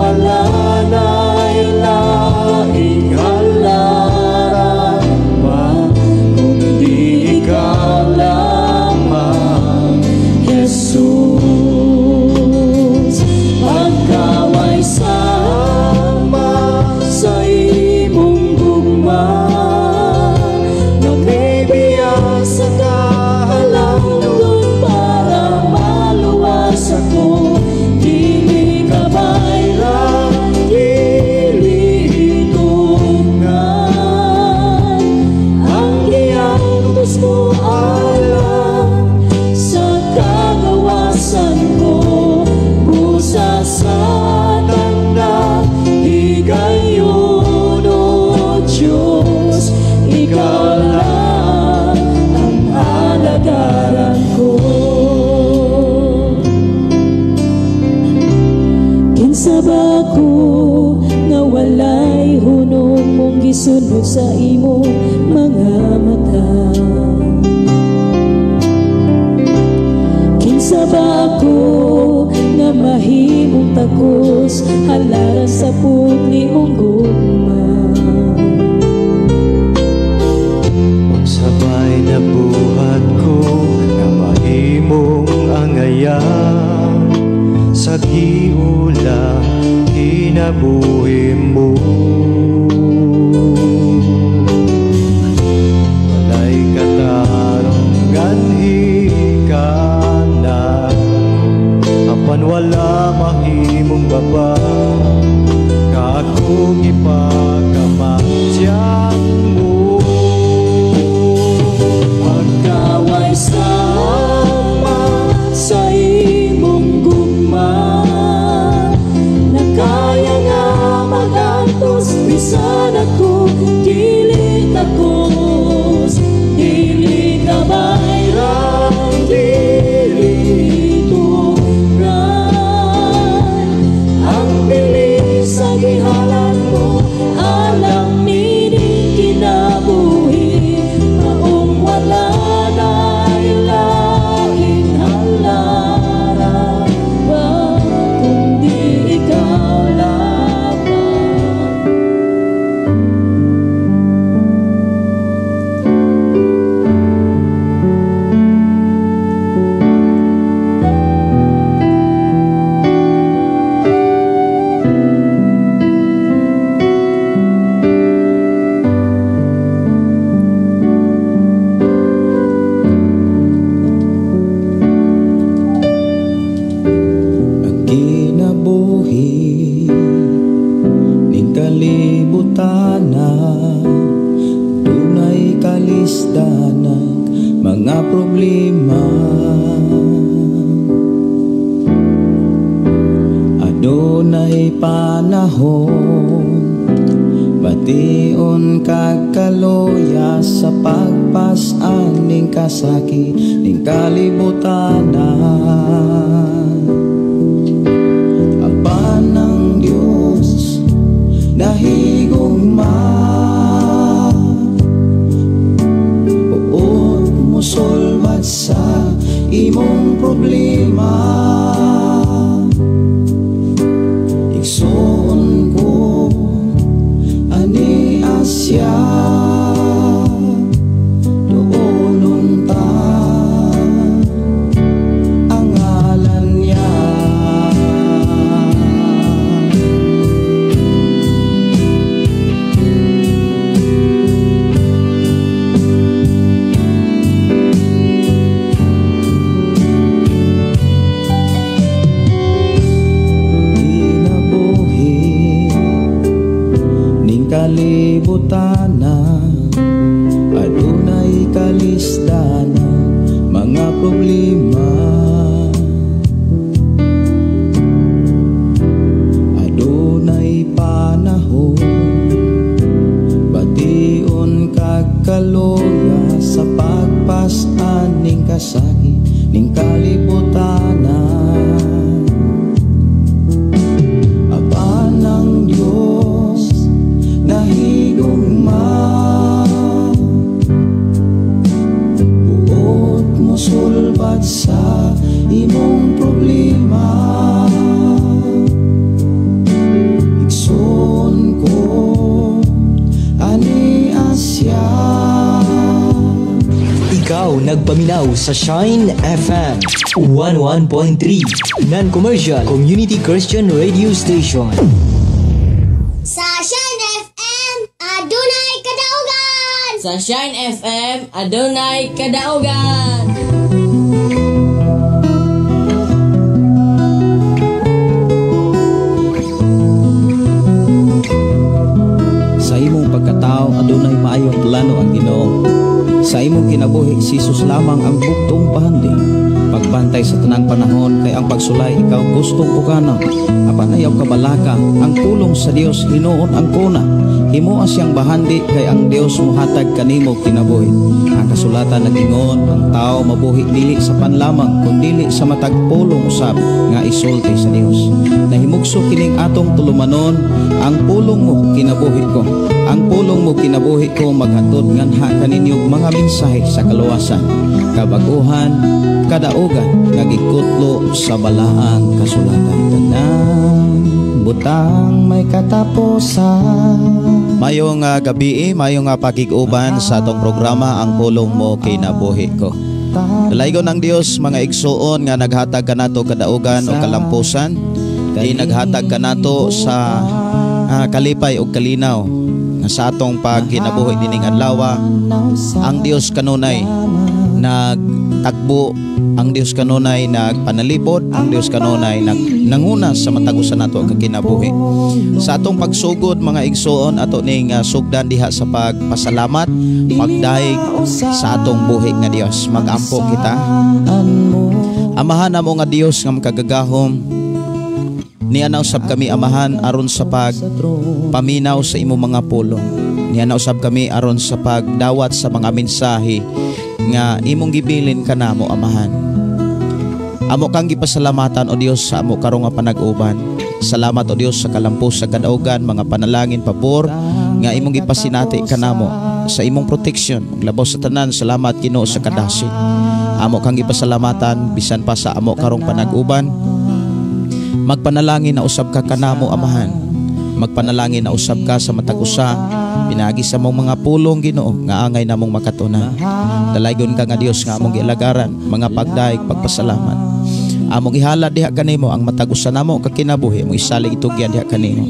wala na'y laing halaran pa kundi ikaw lamang, Jesus. Pagkaway sama sa imong gugma na may biya sa kahalangdon para maluwas ako. Dili ka bayra, dili itungan ang giantos mo alang sa kagawasan ko. Busa sa tanang higayon, O Diyos, ikaw lang ang alagaran ko. Kinsa ba ako nga walay hunong mong gisunod sa imong mga mata? Kinsa ba ako nga mahimong takos halaran sa pugni mong gugma? Unsabay nabuhat ko nga mahimong angayan sa giula kinabuhi mo. Walay katarungan hikana, apan wala mahimong baba nga akong ipakamatyan mo. Pagkaway sama sa imong gugma na kaya nga magantos bisan ako dili takos. Dili ka bayran, dili tungan ang bili sa gihalan mo alang nining kinabuhi. Maong wala na'y laing halaran pa kundi ikaw lamang. Ang kinabuhi ning kalibutana, dunay kalisdanan mga problema. Adunay panahon bation kag kaluya sa pagpas-an ning kasakit ning kalibutana. Apan ang Dios nahigugma, uot mosulbad sa imong problema. Igsoon ko ani Asya, duonon ta ang ngalan niya. Kinabuhi ning kalibutana, adunay kalisdana mga problema. Adunay panahon bation kag kaluya sa pagpas-an ning kasakit ning kalibutana. Apan ang Diyos nahigugma, buot mosulbad Pagpaminaw sa Shine FM 11.3, non-commercial community Christian radio station. Sa Shine FM, adunay kadaugan! Sa Shine FM, adunay kadaugan! Sa imong pagkatao adunay maayong plano ang Ginoo. Sa imong kinabuhi si Jesus lamang ang bugtong pahandi. Pagbantay sa tanang panahon kay ang pagsulay ikaw gustong pukana. Apan ayaw kabalaka ang pulong sa Dios hinuon ang kuna. Himoa siyang bahandi kay ang Dios mohatag kanimo kinabuhi. Ang kasulatan nag-ingon ang tao mabuhi dili sa panlamang kundili sa matag pulong usab nga isulti sa Dios. Nahimugso kining atong tulumanon, ang pulong mo kinabuhi ko. Ang pulong mo kinabuhi ko maghatod nganha kaninyo mga mensahe sa kaluwasan, kabaguhan, kadaugan nga gikutlo sa balaang kasulatan. Tanang butang may katapusan. Mayong gabi, mayong pakig-uban sa atong programa Ang Pulong Mo Kinabuhi Ko. Dalaygon ang Dios mga igsuon nga naghatag kanato kadaugan o kalampusan, di naghatag kanato sa kalipay o kalinaw nga sa atong pagkinabuhi nining adlaw. Ang Dios kanunay nagtagbo, ang Dios kanunay nagpanalipod, ang Dios kanunay nanguna sa matag usa nato ka kinabuhi. Sa atong pagsugod mga igsuon, ato ning sugdan diha sa pagpasalamat, pagdaig sa atong buhi nga Dios. Magampo kita. Amahan namo nga Dios nga makagagahom, niana usab kami Amahan aron sa pagpaminaw sa imong mga pulong. Niana usab kami aron sa pagdawat sa mga mensahe nga imong gibilin kanamo Amahan. Amo kang gipasalamatan o Dios sa amo karong nga panag-uban. Salamat o Dios sa kalampos sa kadaugan, mga panalangin pabor nga imong gipasinati kanamo sa imong protection. Labaw sa tanan, salamat Ginoo sa kadasin. Amo kang gipasalamatan bisan pa sa amo karong panag-uban. Magpanalangin na usab ka kanamo Amahan. Magpanalangin na usab ka sa matag usa pinaagi sa mong mga pulong Ginoo nga angay namong makatunan. Dalaygon ka nga Dios nga among gialagaran, mga pagdaig, pagpasalamat. Among ihalad diha kanimo ang matag usa namo ka kinabuhi, among isalig itugyan diha kanimo.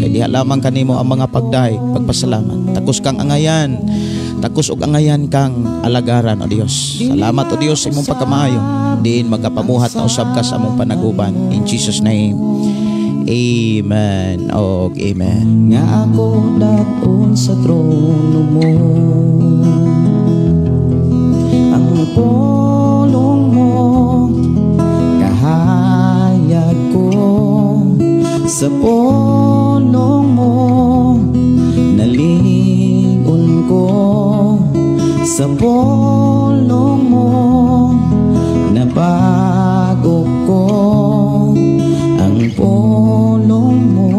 Kay diha lamang kanimo ang mga pagdaig, pagpasalamat. Takos kang angayan, takos og angayan kang alagaran o Dios. Salamat o Dios sa imong pagkamaayo. Diin magapamuhat na usab ka sa among panaguban. In Jesus name. Amen og amen. Nga ako daton sa trono mo, ang pulong mo kahayag ko, sa pulong mo nalingon ko, sa pulong mo nabago ko, ang pulong mo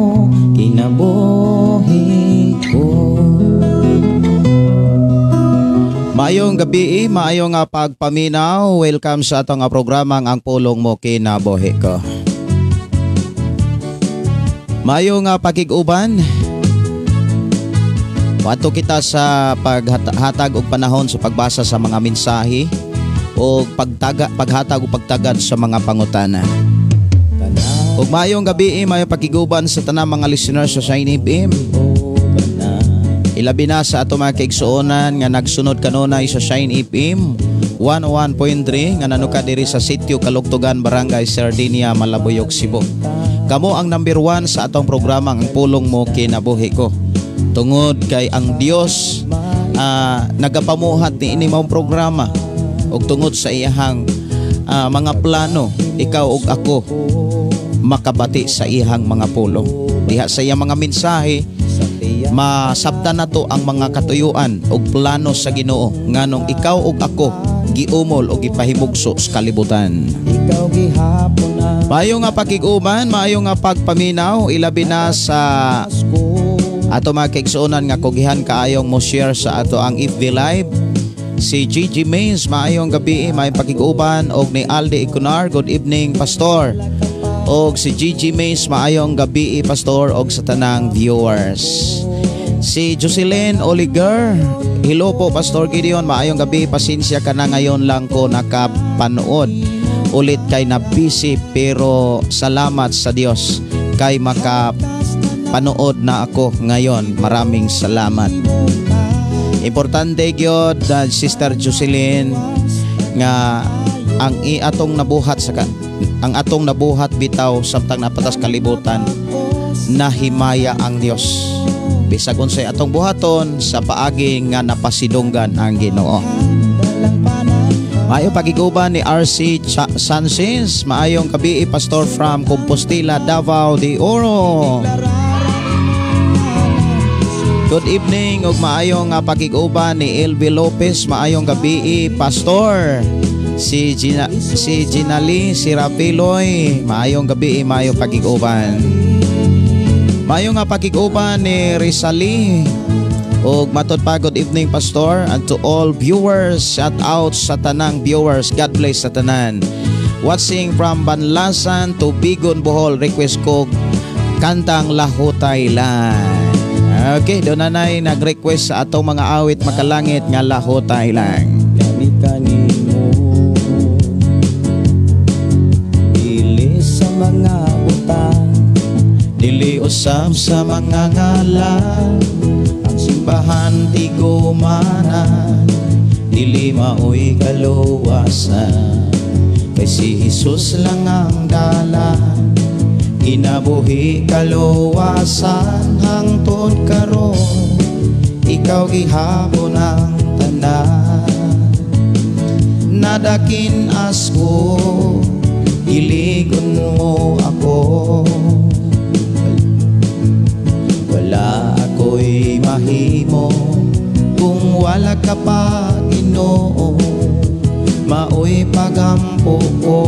kinabuhi ko. Maayong gabi, maayong pagpaminaw. Welcome sa atong programang Ang Pulong Mo Kinabuhi Ko. Maayong pakig-uban. Wato kita sa paghatag og panahon sa pagbasa sa mga mensahe o paghatag o pagtagad sa mga pangutana. Ug maayong gabi, maayong pakiguban sa tanang mga listeners sa Shine FM. Ilabi na sa ato mga kaigsuonan nga nagsunod kanunay sa Shine FM 101.3 nga nanuka diri sa Sitio Kalugtugan, Barangay Sardinia, Malabuyok, Cebu. Kamo ang number 1 sa atong programa Ang Pulong Mo Kinabuhi Ko. Tungod kay ang Dios nagapamuhat ni ini maong programa ug tungod sa iyahang mga plano, ikaw ug ako makabati sa iyang mga pulong. Diha sa iyang mga mensahe, masabtan nato ang mga katuyuan ug plano sa Ginoo nganong ikaw ug ako giumol o gipahimugso sa kalibutan. Maayo nga pakig-uban, maayo nga pagpaminaw, ilabi na sa ato mga kaigsuonan nga kugihan kaayong mo share sa ato ang FB Live. Si Gigi Mays, maayong gabi, maayong pakig-uban, og ni Aldi Iconar, good evening Pastor. Og si Gigi Mays, maayong gabi Pastor, og sa tanang viewers. Si Jocelyn Oliger, hello po Pastor Gideon, maayong gabi, pasensya ka na, ngayon lang ko nakapanood ulit kay na busy, pero salamat sa Dios kay makapanood na ako ngayon. Maraming salamat. Importante gyud, Sister Jocelyn, nga ang atong nabuhat sa ang atong nabuhat bitaw samtang napatas kalibutan, nahimaya ang Dios. Bisag unsay atong buhaton sa paagi nga napasidunggan ang Ginoo. Maayo pagiguban ni RC Sanchez, maayong gabi Pastor from Compostela, Davao de Oro. Good evening ug maayong pagiguban ni LB Lopez, maayong gabi Pastor. Si Gina, si Ginali, si Rapiloy, maayong gabi, maayong pagiguban. Maayong nga pakiguban ni Rizali. Og matod pa, good evening Pastor and to all viewers. Shout out sa tanang viewers. God bless sa tanan. Watching from Banlasan to Bigon, Bohol. Request ko kantang Lahutay Lang. Okay, doon nanay nag-request sa atong mga awit makalangit nga Lahutay Lang. Kani kanimo dili sa mga butang, dili usab sa mga ngalan, ang simbahan tigumanan, dili maoy kaluwasan, kay si Jesus lang ang dalan, kinabuhi kaluwasan. Hangtod karon ikaw gihapon ang tanan, nadakin asko, iligon mo ako. Wala ako'y mahimo kung wala ka pa, Ginoo. Maoy pagampo ko,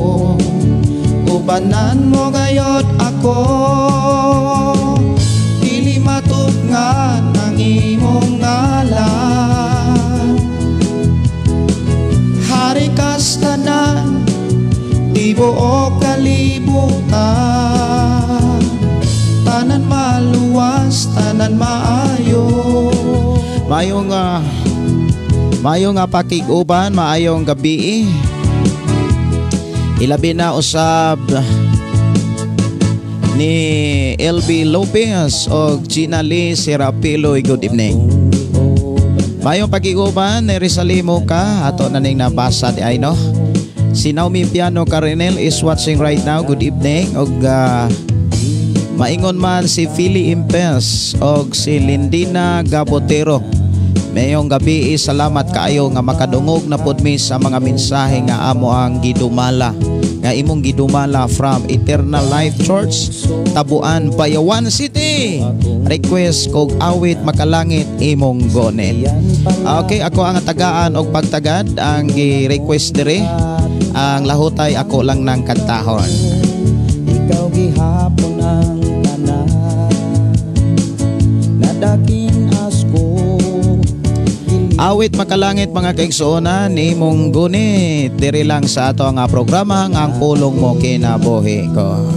ubanan mo gayod ako. Dili matupngan ang imong ngalan, hari kas tanan, di buok kalibutan. Tanan maluwas, tanan maayo. Maayong pakig-uban, maayong gabi. Ilabi na usab ni LB Lopez o Gina Lee Serapiloy, good evening. Maayong pakig-uban ni Rizali Moka, ato na ning nabasa di ay no. Si Naomi Piano Carinel is watching right now, good evening. Og maingon man si Philly Impes og si Lindina Gabotero. Mayong gabi, salamat kaayo nga makadungog na pud mi sa mga mensahe nga amo ang gidumala, nga imong gidumala from Eternal Life Church, Tabuan, Bayawan City. Request kog awit makalangit imong gonit. Okay, ako ang tagaan og pagtagad ang gi-request diri. Ang lahutay ako lang nang kantahon. Ikaw gihapon ang tanan, nadakin asko. Awit makalangit mga kaigsuonan imong gunit diri lang sa ato ang programa nga ang pulong mo kinabuhi ko.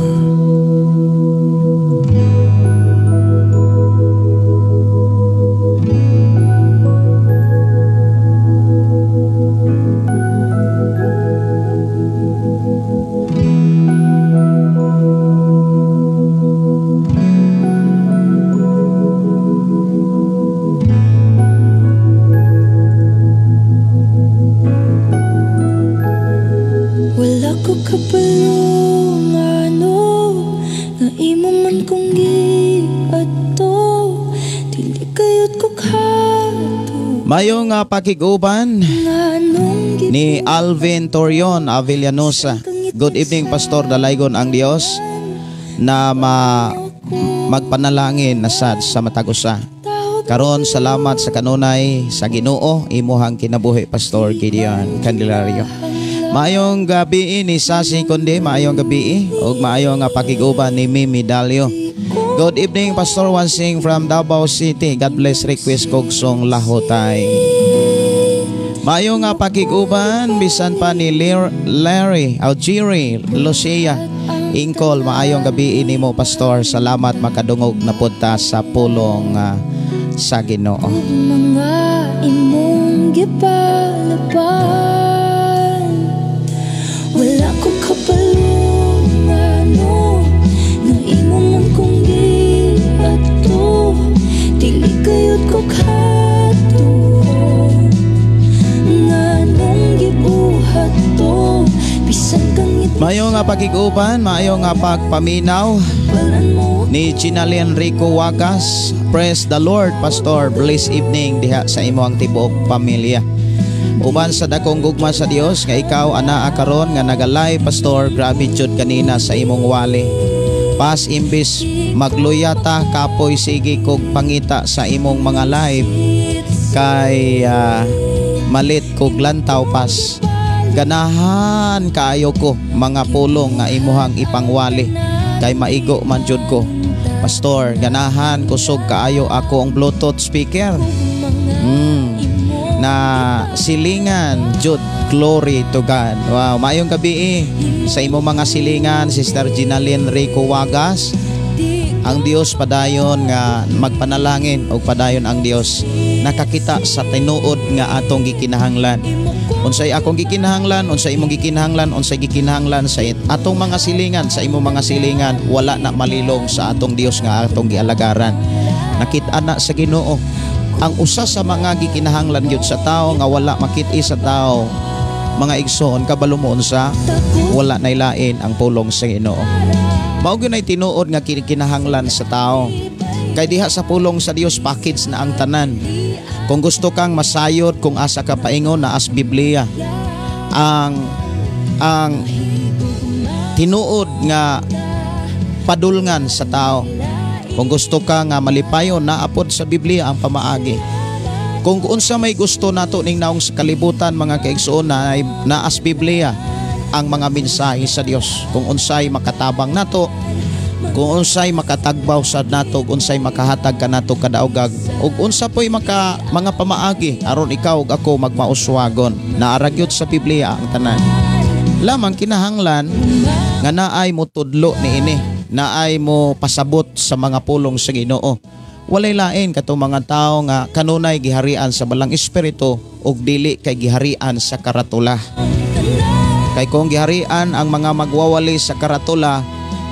Mayong pakiguban ni Alvin Torion Avellanosa. Good evening Pastor, dalaygon ang Dios na magpanalangin na sad sa matag usa. Karon salamat sa kanunay sa Ginoo imuhang kinabuhi Pastor Gideon Candelario. Maayong gabi ni Sasi Conde, maayong gabi ug maayong pakiguban ni Mimi Dalio. Good evening Pastor Wansing from Davao City. God bless, request kog song Lahutay. Maayong pakiguban bisan pa ni Larry Algeri Lucia Ingkol, maayong gabi nimo Pastor. Salamat makadungog na punta sa pulong sa Ginoo. Mga imong gipalaban, wala ko kabalo ngano nga imo man kong giadto, dili kayod ko katuo nganong gibuhat to, bisan kang Maayo nga pagkig-uban, maayo nga pagpaminaw itbalan mo. Ni Ginalyn Rico Wagas. Praise the Lord, Pastor. Bless evening diha sa imo ang tibuok pamilya. Uban sa dakong gugma sa Dios nga ikaw anaa karon nga nagalay, Pastor, grabe jud kanina sa imong wali. Pas imbis magluya ta, kapoy sige kog pangita sa imong mga live kay malit kog lantaw pas. Ganahan kaayo ko mga pulong nga imuhang ipangwali kay maigo man jud ko. Pastor, ganahan kusog kaayo ako ang Bluetooth speaker. Na silingan jud, glory to God. Wow, maayong gabi eh sa imo mga silingan, Sister Ginalyn Rico Wagas. Ang Dios padayon nga magpanalangin og padayon ang Dios nakakita sa tinuod nga atong gikinahanglan. Unsay akong gikinahanglan, unsay imong gikinahanglan, unsay gikinahanglan sa atong mga silingan, sa imong mga silingan, wala na malilong sa atong Dios nga atong gialagaran. Nakita na sa Ginoo ang usa sa mga gikinahanglan gyud sa tao nga wala makit-i sa tao, mga igsoon, kabalo mo unsa? Wala nailain ang pulong sa Ginoo. Mao gyud nay tinuod nga kinahanglan sa tao. Kay diha sa pulong sa Dios package na ang tanan. Kung gusto kang masayod kung asa ka paingon, naas Biblia. Ang tinuod nga padulngan sa tao. Kung gusto ka nga malipayon, naapod sa Biblia ang pamaagi. Kung unsa may gusto nato ning naong sa kalibutan, mga kaigsoon, na naas Biblia ang mga mensahe sa Dios. Kung unsay makatabang nato, kung unsay makatagbaw sa nato, kung unsay makahatag kanato kadaogag, ug unsa po'y maka mga pamaagi aron ikaw ug ako magmauswagon. Naa ra gyud sa Biblia ang tanan. Lamang kinahanglan nga naay motudlo niini, naay mo pasabot sa mga pulong sa Ginoo. Walay lain katong mga tao nga kanunay giharian sa balang espiritu ug dili kay giharian sa karatula. Kay kung giharian ang mga magwawali sa karatula,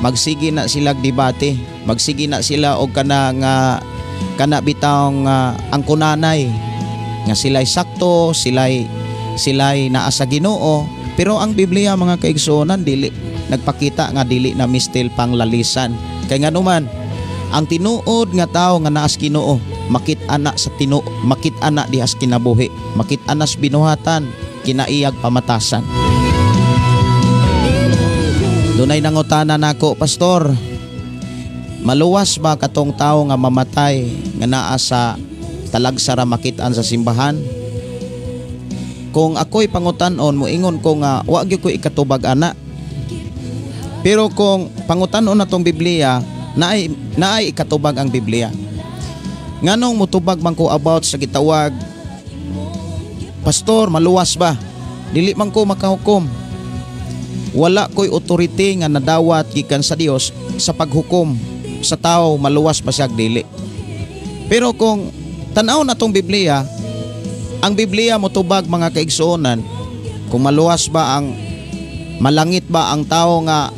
magsige na sila debate, magsige na sila og kana nga kana bitawng ang kunanay nga sila'y sakto, sila'y naa sa Ginoo. Pero ang Biblia, mga kaigsuonan, dili nagpakita nga dili na mistil panglalisan. Kay nganuman ang tinuod nga tao nga naas Ginoo, makit-ana sa tinuod, makit-ana dihas kinabuhi, makit-ana sa binuhatan, kinaiyag pamatasan. Dunay nangutana nako, "Pastor, maluwas ba katong tao nga mamatay nga naa sa talagsa ra makit-an sa simbahan?" Kung ako'y pangutan-on, moingon ko nga wa gyud ko ikatubag ana. Pero kung pangutan-on natong Biblia, naay ikatubag ang Biblia. Nganong mutubag man ko about sa gitawag, "Pastor, maluwas ba?" Dili man ko makahukom. Wala ko'y authority nga nadawat gikan sa Dios sa paghukom sa tao maluwas ba siya dili. Pero kung tan-aw na tong Biblia, ang Biblia motubag, mga kaigsuonan, kung maluwas ba ang malangit ba ang tao nga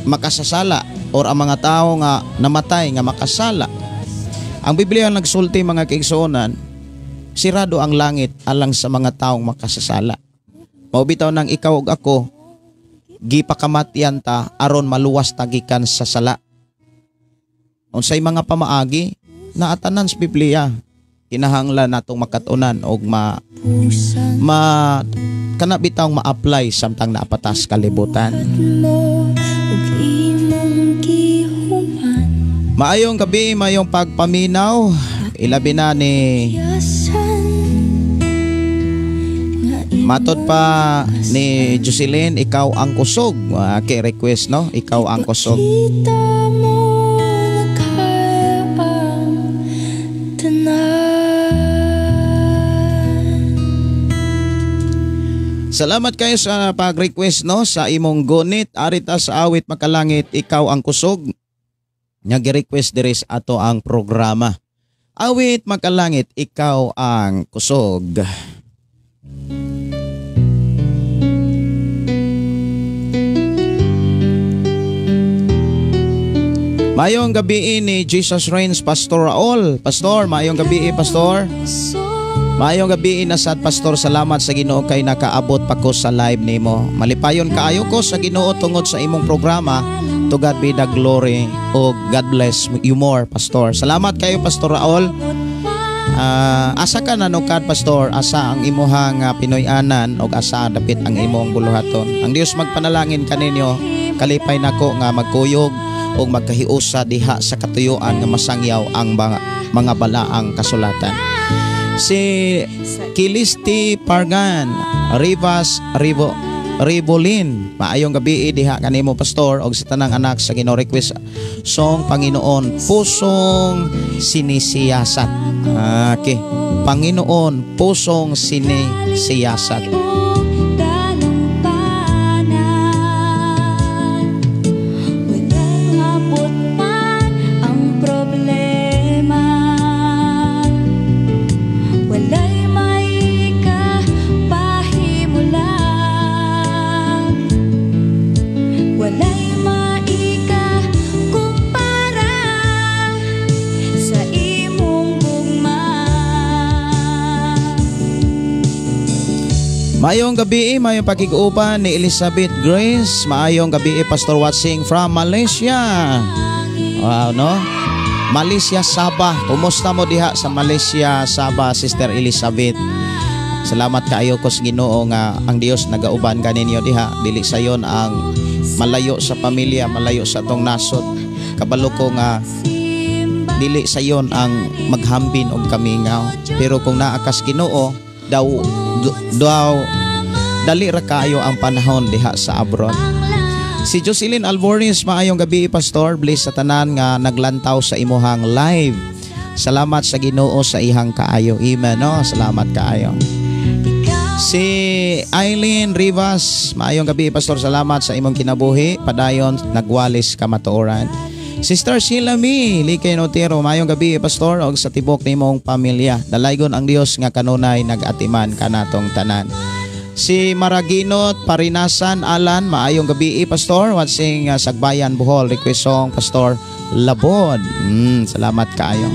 makasasala or ang mga tao nga namatay nga makasala. Ang Biblia nagsulti, mga kaigsuonan, sirado ang langit alang sa mga taong makasasala. Mao bitaw nang ikaw ug ako gipakamatyan ta aron maluwas ta gikan sa sala. Unsay mga pamaagi naa tanan sa Biblia? Kinahanglan natong makatunan og ma kana bitawng ma-apply samtang naapatas kalibutan. Mo ug imong gihuman. Maayong gabi, maayong pagpaminaw. Ilabi na ni Yasan nga Matod pa ni Jocelyn, "Ikaw ang kusog." Kay request, no? "Ikaw ang kusog." Kita mo na kaya ang tanan. Salamat kayo sa pag-request, no, sa imong gunit arita sa awit makalangit, "Ikaw ang kusog," nga gi-request diri sa ato ang programa. Awit Makalangit, Ikaw ang Kusog. Maayong gabi ni Jesus Reigns, Pastor Raul. Pastor, maayong gabi, Pastor. Maayong gabi na sad, Pastor. Salamat sa Ginoo kay nakaabot pa ko sa live nimo. Malipayon kaayo ko sa Ginoo tungod sa imong programa. To God be the glory. O God bless you more, Pastor. Salamat kayo, Pastor Raul. Asa ka nanukad, Pastor? Asa ang imuhang Pinoy-anan og asa dapit ang imong buluhaton? Ang Dios magpanalangin kaninyo. Kalipay nako nga magkuyog og magkahiusa diha sa katuyuan nga masangyaw ang mga balaang kasulatan. Si Kilisti Pargan Rivas Ribolin, maayong gabi diha kanimo, Pastor, og sa tanang anak sa Ginoo. Request song Panginoon Pusong Sinisiyasat. Okay, Panginoon Pusong Sinisiyasat. Maayong gabi, maayong pakig-uban ni Elizabeth Grace. Maayong gabi, Pastor watching from Malaysia. Wow, no? Malaysia, Sabah. Kumusta mo diha sa Malaysia, Sabah, Sister Elizabeth? Salamat kaayo ko sa Ginoo nga ang Dios nagauban kaninyo diha. Dili sayon ang malayo sa pamilya, malayo sa atong nasod. Kabalo ko nga dili sayon ang maghambin og kamingaw. Pero kung naa kas Ginoo, daw dali ra kaayo ang panahon diha sa abroad. Si Jocelyn Alvarez, maayong gabi, Pastor. Bless sa tanan nga naglantaw sa imuhang live. Salamat sa Ginoo sa ihang kaayo. Amen, no? Salamat kaayo. Si Eileen Rivas, maayong gabi, Pastor. Salamat sa imong kinabuhi. Padayon nagwalis kamatuoran. Sister Sheila Mi Likay Notero, maayong gabi, Pastor, og sa tibok nimong pamilya. Dalaygon ang Dios nga kanunay nagatiman kanatong tanan. Si Maraginot Parinasan Alan, maayong gabi, Pastor, watching Sagbayan Bohol. Request song, Pastor Labod. Salamat kaayo.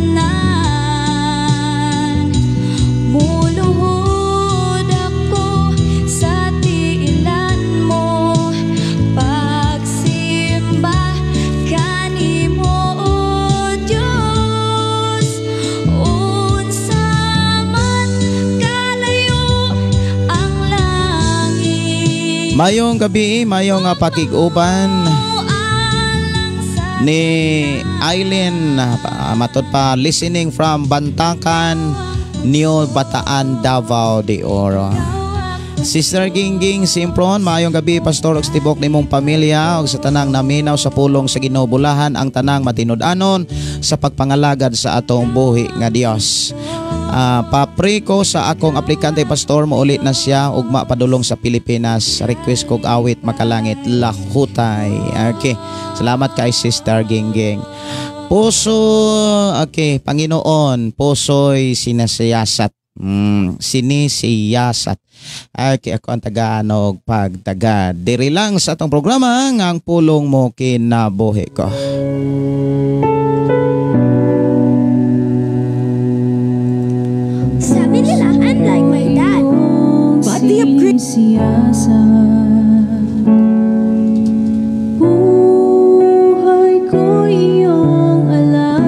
Mayong gabi, mayong pakig-uban ni Eileen, matod pa, listening from Bantakan, New Bataan, Davao de Oro. Sister Gingging Simpron, maayong gabi, Pastor, og sa tibok nimong pamilya og sa tanang naminaw sa pulong sa Ginoo. Bulahan ang tanang matinud-anon sa pagpangalagad sa atong buhi nga Dios. Papri ko sa akong aplikante, Pastor, maulit na siya ugma padulong sa Pilipinas. Request kog awit Makalangit Lahutay. Okay, salamat kay Sister Gingging. Puso, okay, Panginoon, puso'y sinasiyasat. Sinisiyasat. Okay, ako ang taganog pagtagad. Diri lang sa atong programa ang pulong mo kinabuhi ko. Sabi nila, I'm like my dad. But the upgrade buhay ko iyong alam.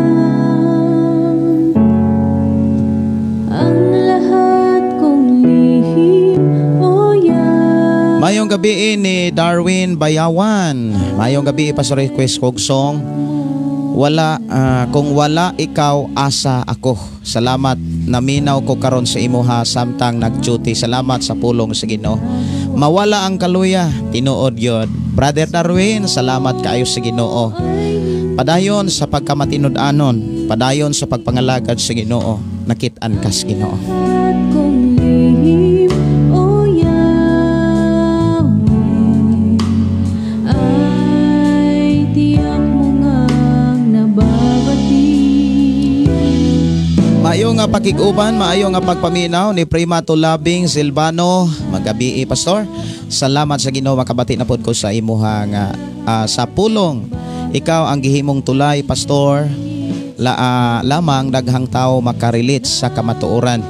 Ang lahat kong lihim, o yan. Mayong gabi ni Darwin Bayawan. Mayong gabi, Pastor, request kog song. Wala, kung wala ikaw, asa ako. Salamat, naminaw ko karon sa imuha samtang nag-duty. Salamat sa pulong sa Ginoo. Mawala ang kaluya, tinuod yun. Brother Darwin, salamat kaayo sa Ginoo. Padayon sa pagkamatinud-anon, padayon sa pagpangalagad sa Ginoo. Nakit-an kas Ginoo. Maayo nga pakig-uban, maayo nga pagpaminaw ni Prima Tulabing Silvano. Magabii, Pastor. Salamat sa Ginoo, makabati na pod ko sa imuhang sa pulong. Ikaw ang gihimong tulay, Pastor. Lamang daghang tao makarelate sa kamatuoran.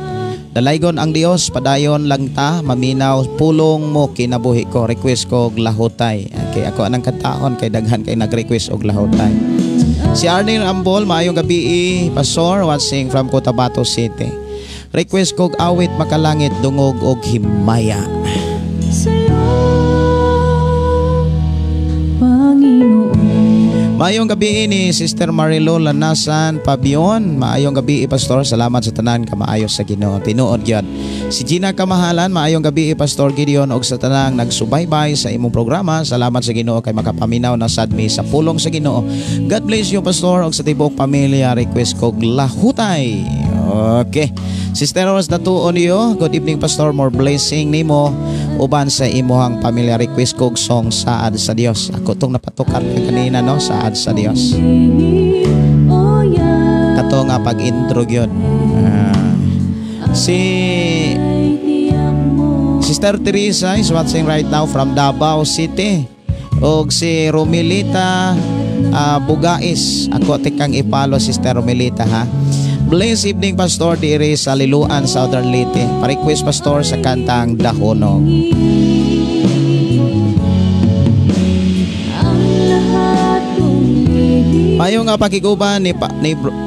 Dalaygon ang Dios, padayon lang ta maminaw pulong mo, kinabuhi ko. Request ko og "Lahutay." Okay, ako anang kantaon kay daghan kay nag-request og "Lahutay." Si Arnie Ambol, maayong gabi, Pastor, watching from Cotabato City. Request ko og awit "Makalangit", dungog og himaya. Sa'yo, Panginoon. Maayong gabi ni Sister Marilo Lanasan Pabion. Maayong gabi, Pastor. Salamat sa tanan kamaayo sa Ginoo. Tinuod gyud. Si Gina Kamahalan, maayong gabi, Pastor Gideon, og sa tanang nagsubaybay sa imong programa. Salamat sa Ginoo kay makapaminaw na sad mi sa pulong sa Ginoo. God bless you, Pastor, og sa tibuok pamilya. Request kog "Lahutay." Okay. Sister Rose Datuon niyo, good evening, Pastor, more blessing nimo uban sa imuhang pamilya. Request kog song "Saad sa Dios." Ako tong napatukar ka kanina, no, "Saad sa Dios." Kato nga pag-intro gyud. Si Sister Teresa is watching right now from Davao City. Og si Romilita Bugais. Ako tikang ipalo, Sister Romilita, ha. Blessed evening, Pastor, diri sa Liloan, Southern Leyte. Pa-request, Pastor, sa kantang "Dahonog." Ang lahat kong Mayo nga pakiguban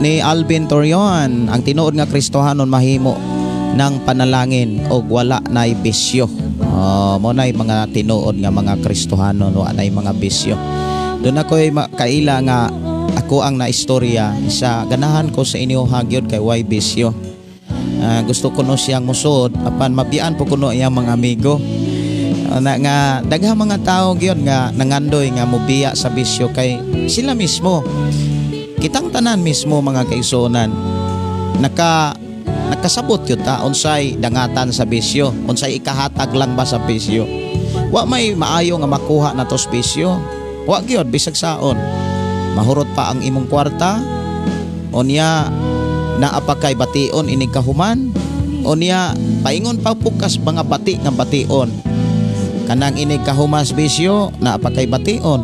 ni Alvin Torion, ang tinuod nga Kristohanon mahimo ng panalangin og wala nay bisyo. Oh, mo nay mga tinuod nga mga Kristohanon, wa nay mga bisyo. Doon ako'y kaila nga ako ang naistorya isa, ganahan ko sa inyo hagyod kay way bisyo. Gusto ko no siyang musod apan mabiyaan po kuno iyang mga amigo. Na nga daghang mga tao gyud nga nangandoy nga mobiya sa bisyo kay sila mismo, kitang tanan mismo, mga kaigsuonan, nakasabot yun ta unsay dangatan sa bisyo, unsay ikahatag lang ba sa bisyo. Wa may maayo nga makuha nato sa bisyo, wa gyud bisag saon. Mahurot pa ang imong kwarta, unya naa pa kay bation inig kahuman, unya paingon pa pukas mga bati nga bation kanang inig kahumas bisyo, naa pa kay bation,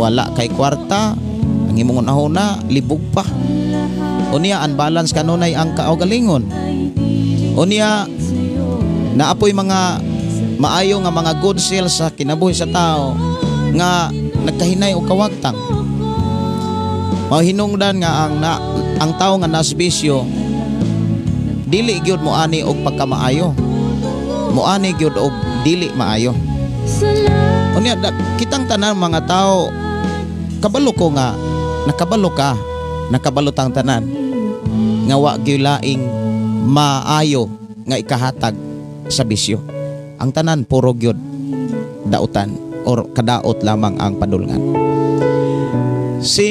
wala kay kwarta, ang imong unahuna libog pa. Unya unbalance kanunay ang kaugalingon. Unya naapoy mga maayo nga mga good cells sa kinabuhi sa tao nga nagkahinay og kawagtang. Mao hinungdan nga ang tao nga nasbisyo dili gyud mo ani og pagkamaayo, moani gyud og dili maayo. Unya kitang tanan mga tao kabalo ko nga nakabalo ka, nakabalo tang tanan nga wa gyud laing maayo nga ikahatag sa bisyo. Ang tanan puro gyud dautan or kadaot lamang ang padulngan. Si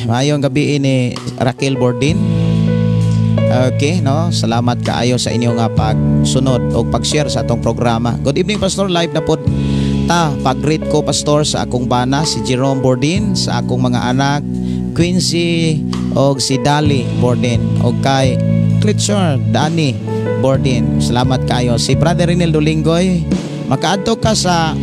maayong gabi ni Raquel Bordin. Okay, no? Salamat kaayo sa inyong nga pagsunod o pag-share sa atong programa. Good evening, Pastor, live na pod ta. Pag-greet ko, Pastor, sa akong bana si Jerome Bordin, sa akong mga anak Quincy og si Dali Bordin og kay Klitschor Danny Bordin. Salamat kayo. Si Brother Rinel Dolingoy, makaadto ka sa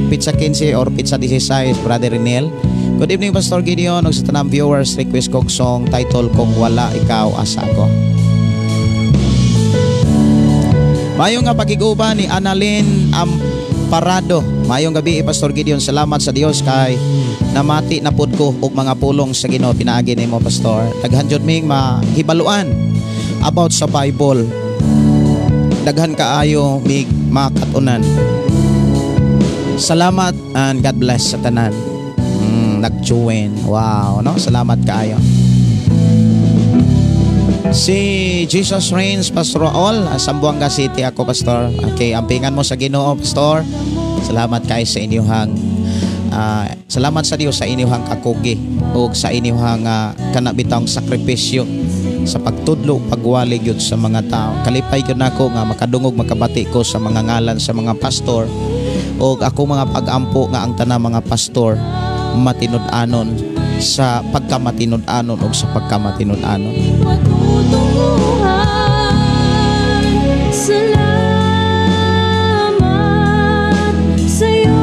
Pizza 15 or Pizza 16, Brother Rinel. Good evening, Pastor Gideon ug sa tanang viewers. Request kog song title "Kung Wala Ikaw Asa Ako." Maayong nga pakiguban ni Annalyn Amparado. Maayong gabi, Pastor Gideon. Salamat sa Dios kay namati na pud ko og mga pulong sa Ginoo pinaagi nimo, Pastor. Daghan jud ming mahibaluan about sa Bible. Daghan kaayo mig makatunan. Salamat and God bless sa tanan. Nag-join. Wow, no? Salamat kaayo. Si Jesus Reigns, Pastor Raul, Zamboanga City ako, Pastor. Okay, ampingan mo sa Ginoo, Pastor. Salamat kay sa inyong salamat sa Dios sa inyong kakugi ug sa inyong kana bitawng sakripisyo sa pagtudlo, pagwali gyud sa mga tao. Kalipay gyud nako nga makadungog, makabati ko sa mga ngalan sa mga pastor ug ako mga pag-ampo nga ang tanang mga pastor matinud-anon sa pagkamatinud-anon ug sa pagkamatinud-anon. Salamat sa'yo.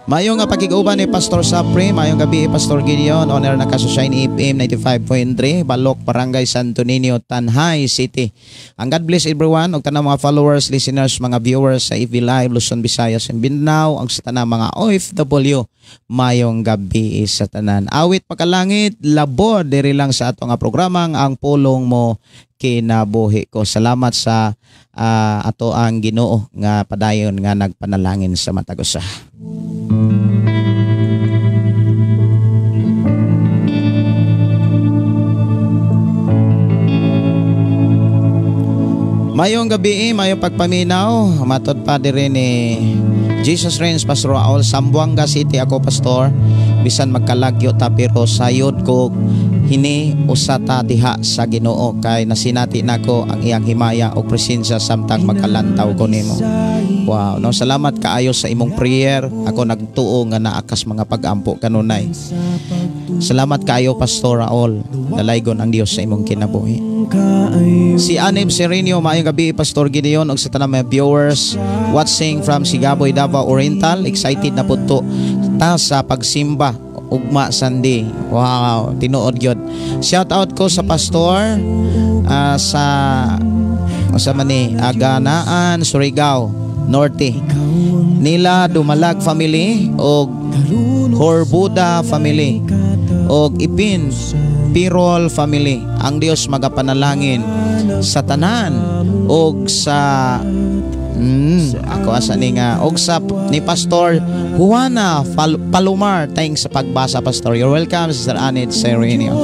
Maayong nga pakig-uban ni Pastor Sapre, maayong gabi Pastor Gideon, owner na ka sa Shine FM 95.3, Balok, Barangay Santo Niño, Tanjay City. Ang God bless everyone, ug tanang mga followers, listeners, mga viewers sa EV Live, Luzon, Visayas, and Mindanao, ang sa tanang mga OFW, maayong gabi sa tanan. Awit pakalangit, labod, diri lang sa ato nga programang Ang Pulong Mo Kinabuhi Ko. Salamat sa ato ang Ginoo nga padayon nga nagpanalangin sa matag usa. Mayong gabi, mayong pagpaminaw, matod pa diri ni Jesus Reigns, Pastor Raul, Sambuanga City ako pastor, bisan magkalagyo ta pero sayod ko hini usa ta diha sa Ginoo kay nasinati nako ang iyang himaya o presensya samtang magkalantaw ko nimo. Wow, no, salamat kaayo sa imong prayer. Ako nagtuo nga naakas mga pag-ampo kanunay. Salamat kaayo Pastor Raul. Dalaygon ang Dios sa imong kinabuhi. Si Anib Serenio, maayong gabi Pastor Gideon ug sa tanang mga viewers watching from Sigaboy, Davao Oriental. Excited na pud to ta sa pagsimba ugma Sunday. Wow, tinuod gyud. Shout out ko sa pastor sa man ni Aganaan, Surigao Norte. Nila Dumalag family og Horbuda family og Ipin Pirol family. Ang Dios magapanalangin sa tanan og sa ako asa ni nga og sa ni Pastor Juana Palomar. Thanks sa pagbasa, Pastor. You're welcome, Sister Anit Serenio.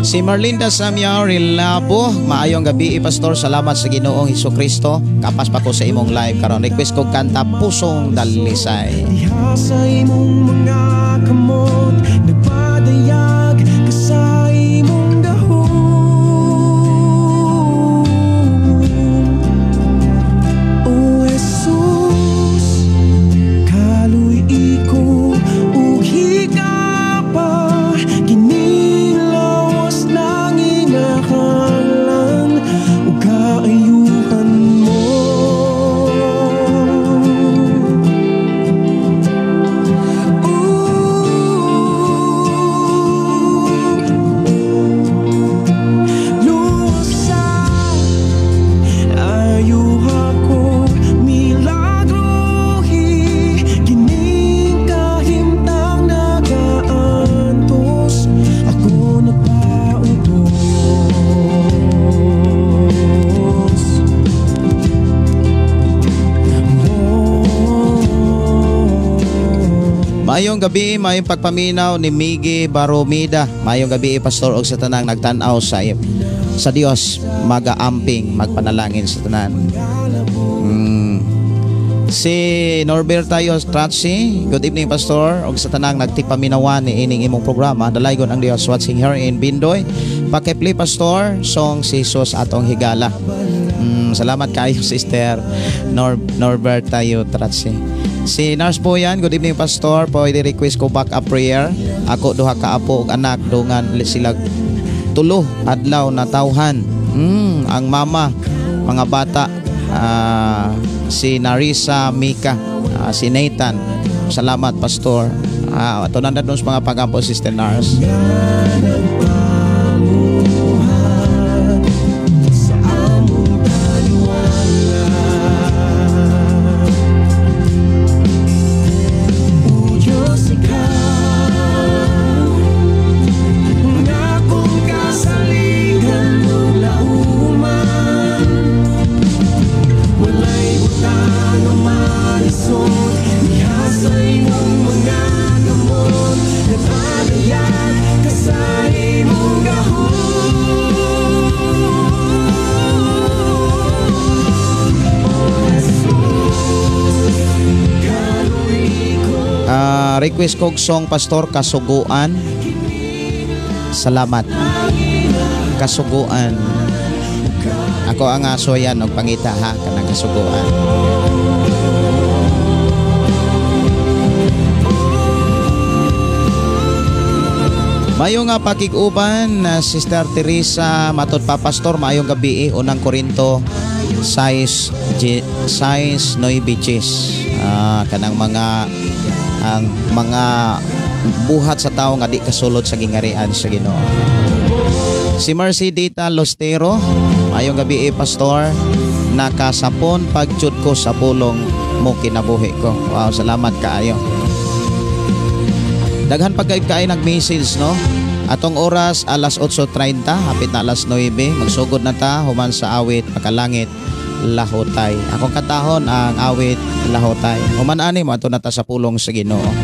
Si Marlinda Samia Rilabo, maayong gabi Pastor. Salamat sa Ginoong Hesukristo. Kapas pa ko sa imong live karon. Request ko kanta Pusong Dalisay. Diha sa imong mga kamot, nagpadayag ka sa imong gahom. O Jesus, kaluy-i ko ug higapa, kining lawas lang inakalan ug kaayuhan mo. Lusa, ayuha ko, milagrohi, kining kahimtang nagaantos, ako nagpautos. Maayong gabi, maayong pagpaminaw ni Miggy Baromida. Maayong gabi, Pastor, og sa tanang nagtan-aw sa Dios, magaamping, magpanalangin sa tanan. Si Norberto Stratsi, good evening Pastor, og sa tanang nagtipaminawan ni ining imong programa, dalaygon ang Dios watching here in Bindoy. Paki-play Pastor, song si Jesus atong higala. Salamat kayo Sister Norberto Stratsi. Si Nurse Boyan, good evening Pastor, pwede request ko back up prayer. Ako duha ka apo ug anak, dungan sila tulo adlaw na tawhan. Ang mama, mga bata, si Narisa Mika, si Nathan. Salamat Pastor. Ato na doon sa mga pagampo Sister Nurse. Request kog song Pastor, Kasuguan. Salamat. Kasuguan. Ako ang suwayan og pangita ha kanang kasuguan. Mayo nga pakig-uban na Sister Teresa matod pa pastor, maayong gabi unang Korinto 6 6 9. Kanang mga ang mga buhat sa tawo nga di kasulod sa gingarian sa Ginoo. Si Mercy Dita Lostero, maayong gabi pastor, nakasapon pagjud ko sa pulong mo kinabuhi ko. Wow, salamat kaayo. Daghan pag kayo nag-message, no? Atong oras alas 8:30, hapit na alas 9, magsugod na ta human sa awit Makalangit Lahotay. Akong katahon ang awit Lahotay. Human ani mo ato na ta sa pulong sa Ginoo.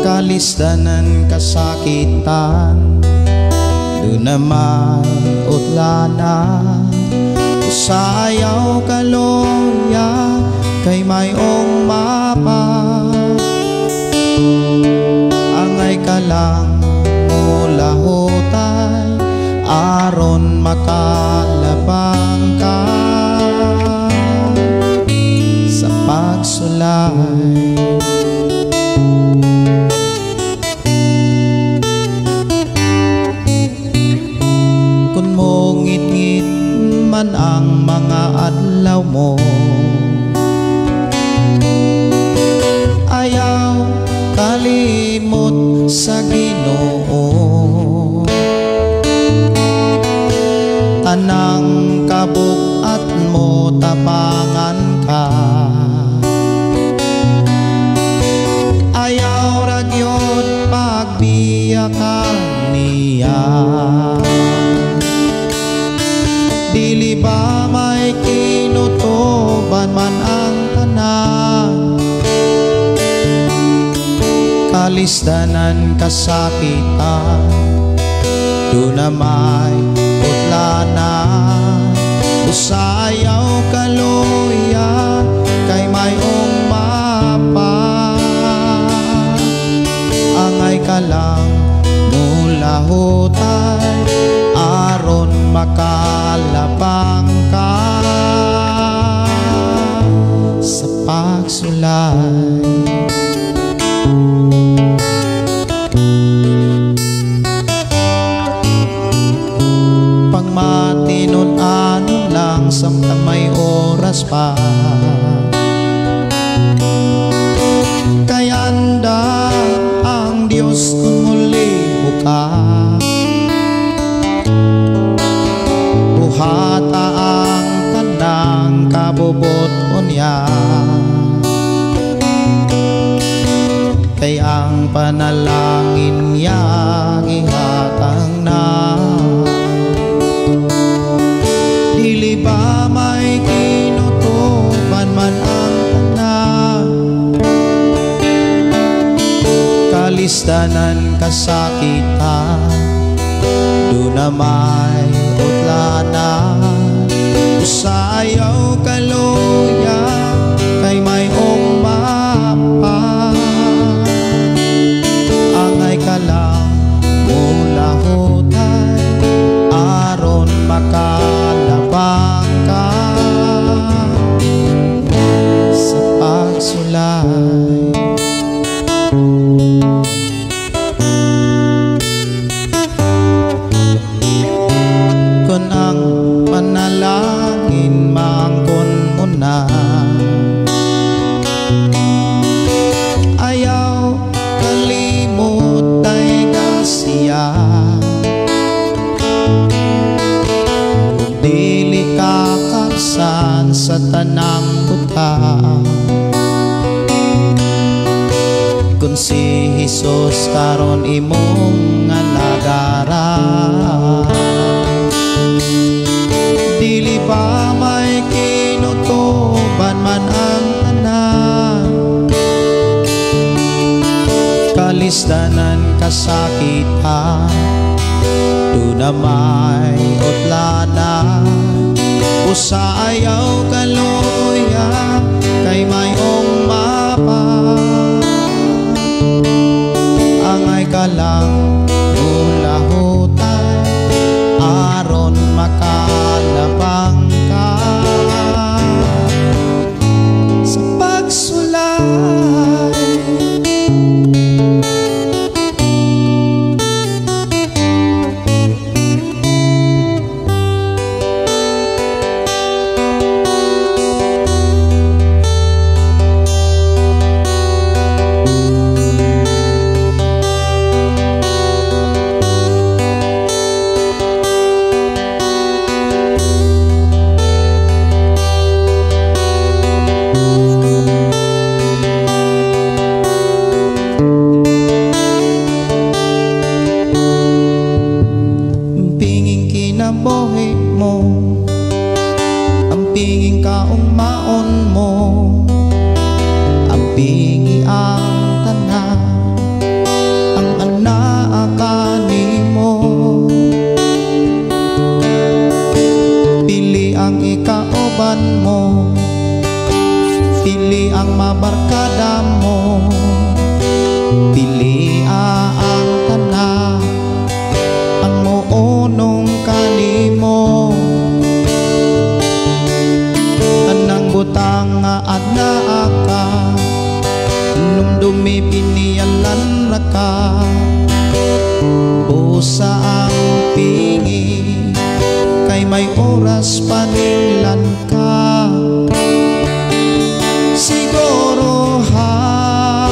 Kalisdanan kasakitan, doon na may utlana. Usayaw kaloya kay mayong mapa. Angay ka lang mulahutay aron makalabang ka sa pagsulay. Kung mongit-ngit man ang mga adlaw mo, ayaw kalimot sa Ginoo. Tanang kabug-at mo tapangan ka, ayaw ra gyud pagbiya ka niya. Dili ba may kinutuban man ang tanan, kalisdanan kasakitan, doon na may utlana. Usayaw kaluya kay mayong mapa. Angay ka lang mulahutay aron makalabang ka sa pagsulay. Samtang may oras pa. Kay anda ang Dios kung muliho ka, buhata ang tanang kabubuton niya. Kay ang panalangin niya gihatang na. Dili ba may kinutuban man ang tanan, kalistanan kasakitan, do na may utlanan. Usayaw kaluya kay may mapa, angay ka lang mulahutay aron makalabang ka sa pagsulay. Kun ang panalangin maangkon mo na, ayaw kalimot ay kasiya. Kung dili ka kapsan sa tanang butang, kung si Jesus karon imong alagaran. Dili ba may kinutuban man ang tanan, kalistanan kasakitan, do na may utlanan. Usa ayaw kaluya kay mayong mapa, angay ka lang mulahutay aron makalabang ka sa pagsulay. Pinging kinabuhi mo, ang pinging kaugmaon mo, ang pingi ang tanan, ang anaa nimo. Pili ang ikauban mo, pili ang mabarkada mo, pili ang tanan, ang muunong kanimo. Tanang butang nga anaa ka, numdumi piniyalan ra ka. Busa ang pingi kay may oras paninglan ka. Siguro ha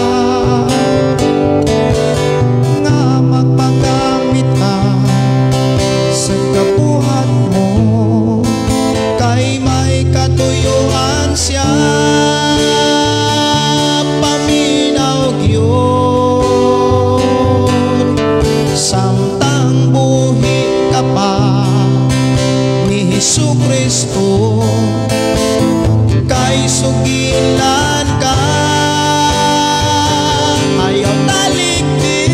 nga magpagamit ka sa kabuhat mo, kay may katuyuan siya. Paminaw gyud samtang buhi ka pa ni Hesus Kristo, kay sugilan ka. Ayaw talikdi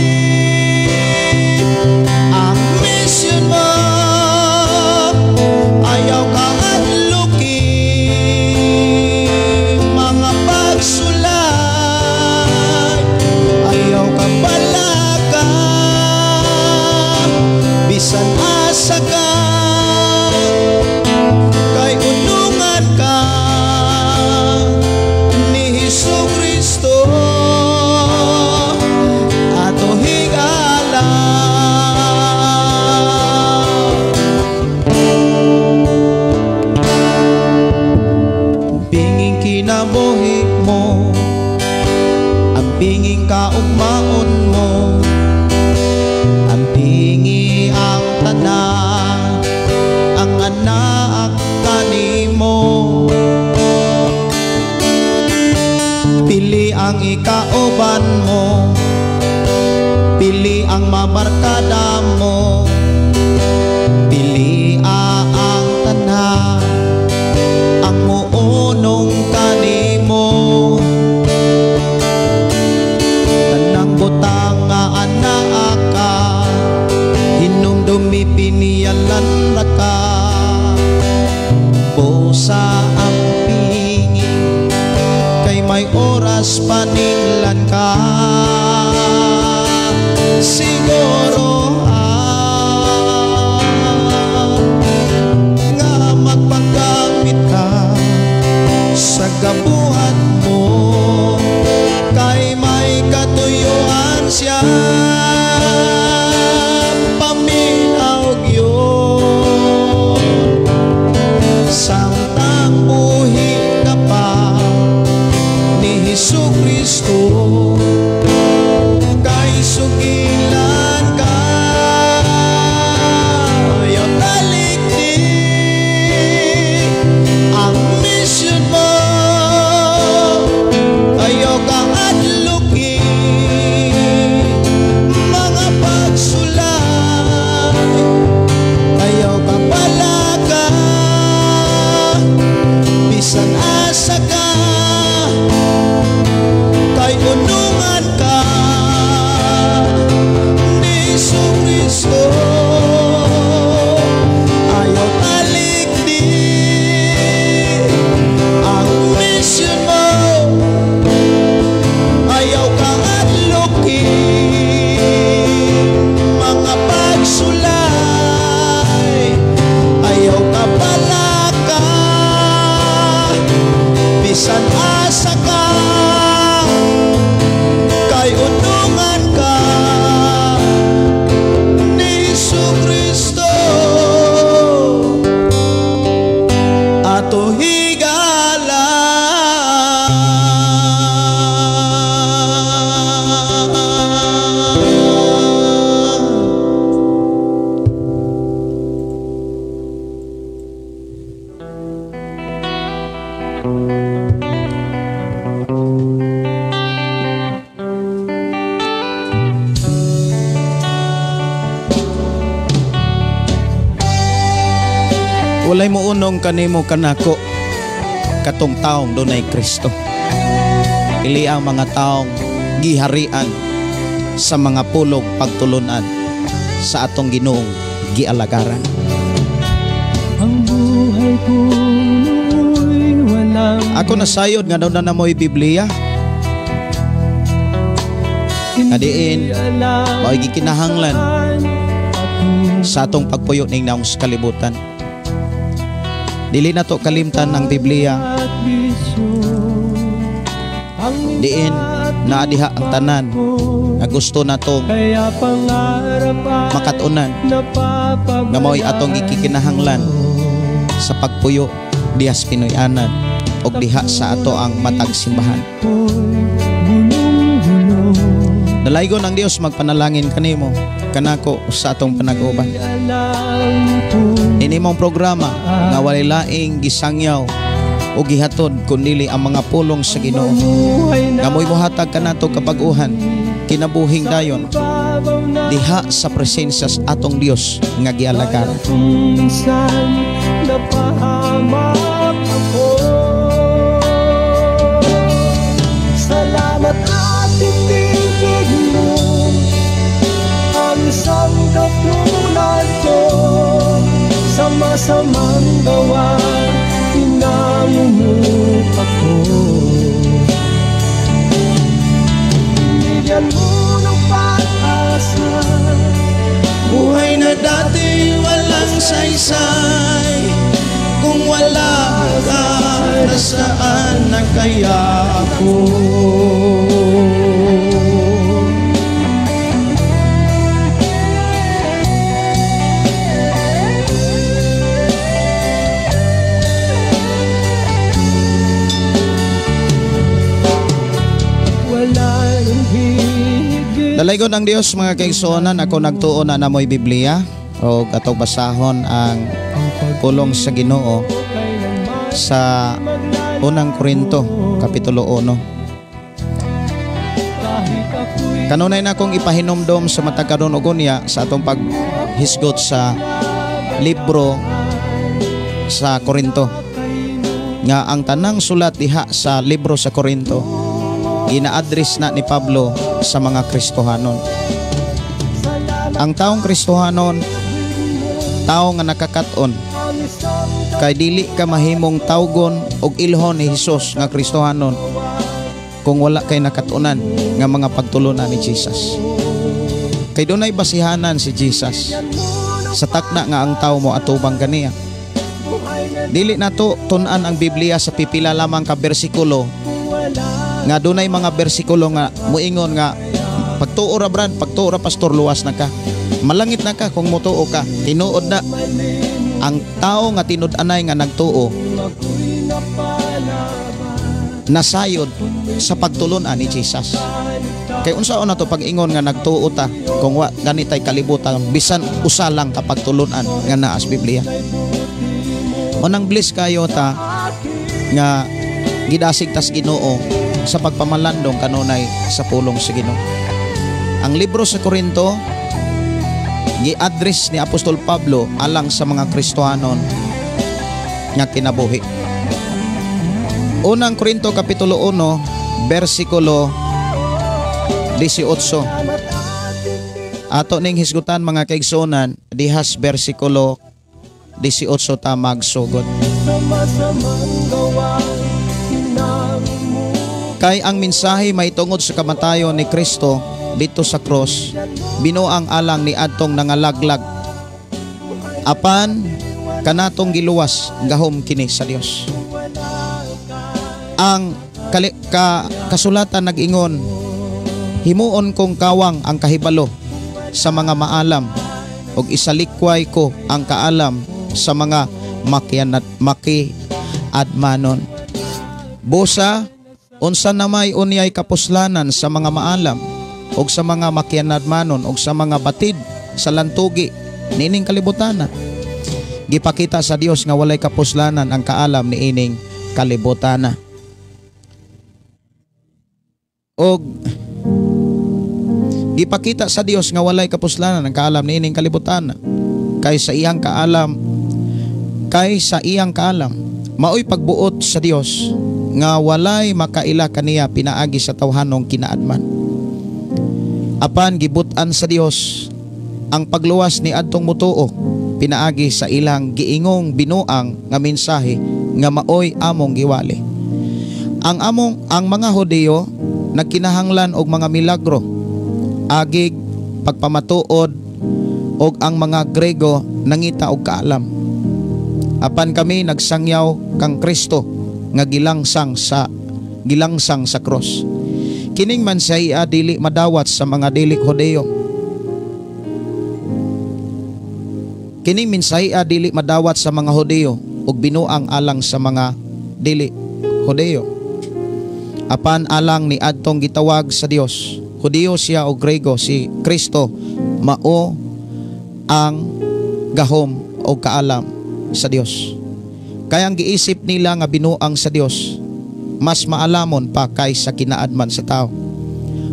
ang misyon mo, ayaw kang adluki mga pagsulay, ayaw ka balaka bisan asa ka, kay unungan ka Ang pinging kinabuhi mo, ang pinging kaugmaon mo, ang pingi ang tanan, ang anak kanimo. Pili ang ikauban mo, pili ang mabarkada mo, pili ang tanan, ang muunong kanimo. Tanang butang nga anaa ka, hinumdumi piniyalan ra ka. Busa ang pingi, kay may oras paninglan ka. Siguro nga magpagamit ka sa gabuhat mo, kay may katuyuan siya. Paminaw gyud samtang buhi ka pa ni Hesus Kristo, kay sugilan ka. Ayaw talikdi ang mission mo, ayaw ka adluki mga pagsulay, ayaw ka palaka bisan asa ka, kay unungan ka ni Hesus Kristo. Ayaw talikdi ang mission mo, ayaw ka adluki mga pagsulay, ayaw ka palaka bisan asa ka, kay unungan ka ni Hesus Kristo. Ato higala. Walay mo unong kanimo kanako katong taong dunay Kristo. Ili ang mga taong giharian sa mga pulog pagtulunan sa atong Ginoong gialagaran. Ang buhay ko noo'y walang Ako nasayod nga daw na mo'y Biblia. Hindi Nga diin, alam mao'y gikinahanglan saan patungo. sa atong pagpuyo ning naong sa kalibutan. Dili na to kalimtan ang Biblia. Diin naa diha ang tanan nga gusto natong makatunan nga mao'y atong gikinahanglan sa pagpuyo diha sa Pinoy-anan og diha sa ato ang matag simbahan. Dalaygon ang Dios magpanalangin kanimo kanako sa atong panag-uban. Ini mong programa nga walay laing gisangyaw o gihatod kundili ang mga pulong sa Ginoo. Nga mo'y mohatag kanato kapag-uhan, kinabuhing dayon diha sa presensya sa atong Dios nga gialagaran. Kung minsan napahamak ako, salamat at tinibig mo ang isang katulad ko. Sa masamang gawa, pinangumup ako. Binigyan mo ng pag-asa, buhay na dati walang saysay. Kung wala ka, nasaan na kaya ako? Dalaygon ang Dios, mga kaigsuonan. Ako nagtuo na namoy Biblia o atong basahon ang pulong sa Ginoo sa Unang Korinto kapitulo 1. Kanunay na akong ipahinumdom sa matag karon ug unya sa atong paghisgot sa libro sa Korinto nga ang tanang sulat diha sa libro sa Korinto gina-address na ni Pablo sa mga Kristohanon. Ang taong Kristohanon, tao nga nakakaton, kay dili ka mahimong tawgon og ilhon ni Hesus nga Kristohanon kung wala kay nakatunan nga mga pagtulunan ni Jesus. Kay dunay basihanan si Jesus sa takna nga ang tao mo atubang kaniya. Dili nato tun-an ang Biblia sa pipila lamang ka bersikulo nga dunay mga bersikulo nga muingon nga pagtuo ra brad, pagtuo ra pastor, luwas na ka. Malangit na ka kung motuo ka. Tinuod na ang tao nga tinud-anay nga nagtuo nasayod sa pagtulunan ni Jesus. Kay unsaon na to pag-ingon nga nagtuo ta kung wa ganitay kalibutan bisan usa lang ka pagtulunan nga naa sa Biblia. Unang bless kayo ta nga gidasig tas Ginoo sa pagpamalandong kanunay sa pulong sa Ginoo. Ang libro sa Korinto gi-address ni Apostol Pablo alang sa mga Kristohanon nga kinabuhi. Unang Korinto kapitulo 1 bersikulo 18. Ato ning hisgutan, mga kaigsuonan, dihas bersikulo 18 ta magsugod. Kay ang mensahe may tungod sa kamatayon ni Kristo dito sa cross, binuang alang ni adtong nangalaglag. Apan kanatong giluwas, gahom kini sa Dios. Ang kasulatan nag-ingon, himuon kong kawang ang kahibalo sa mga maalam ug isalikway ko ang kaalam sa mga makiadmanon. Busa unsa namay unyay kapuslanan sa mga maalam ug sa mga makianadmanon ug sa mga batid sa lantugi niining kalibutana? Gipakita sa Dios nga walay kapuslanan ang kaalam niining kalibutana. Og gipakita sa Dios nga walay kapuslanan ang kaalam niining kalibutana, kay sa iyang kaalam, kay sa iyang kaalam maoy pagbuot sa Dios nga walay makaila kaniya pinaagi sa tawhanong kinaadman. Apan gibut-an sa Dios ang pagluwas ni adtong mutuo pinaagi sa ilang giingong binuang nga mensahe nga maoy among giwali. Ang mga Hudiyo nagkinahanglan og mga milagro, agig pagpamatuod, og ang mga Grego nangita og kaalam. Apan kami nagsangyaw kang Kristo nga gilangsang sa cross. Kining man siya dili madawat sa mga dili Hudiyo. Kining mensahe dili madawat sa mga Hudiyo ug binuang alang sa mga dili Hudiyo. Apan alang ni adtong gitawag sa Dios, Hudiyo siya o Grego, si Kristo mao ang gahom o kaalam sa Dios. Kaya ang giisip nila nga binuang sa Dios mas maalamon pa kaysa kinaadman sa tao.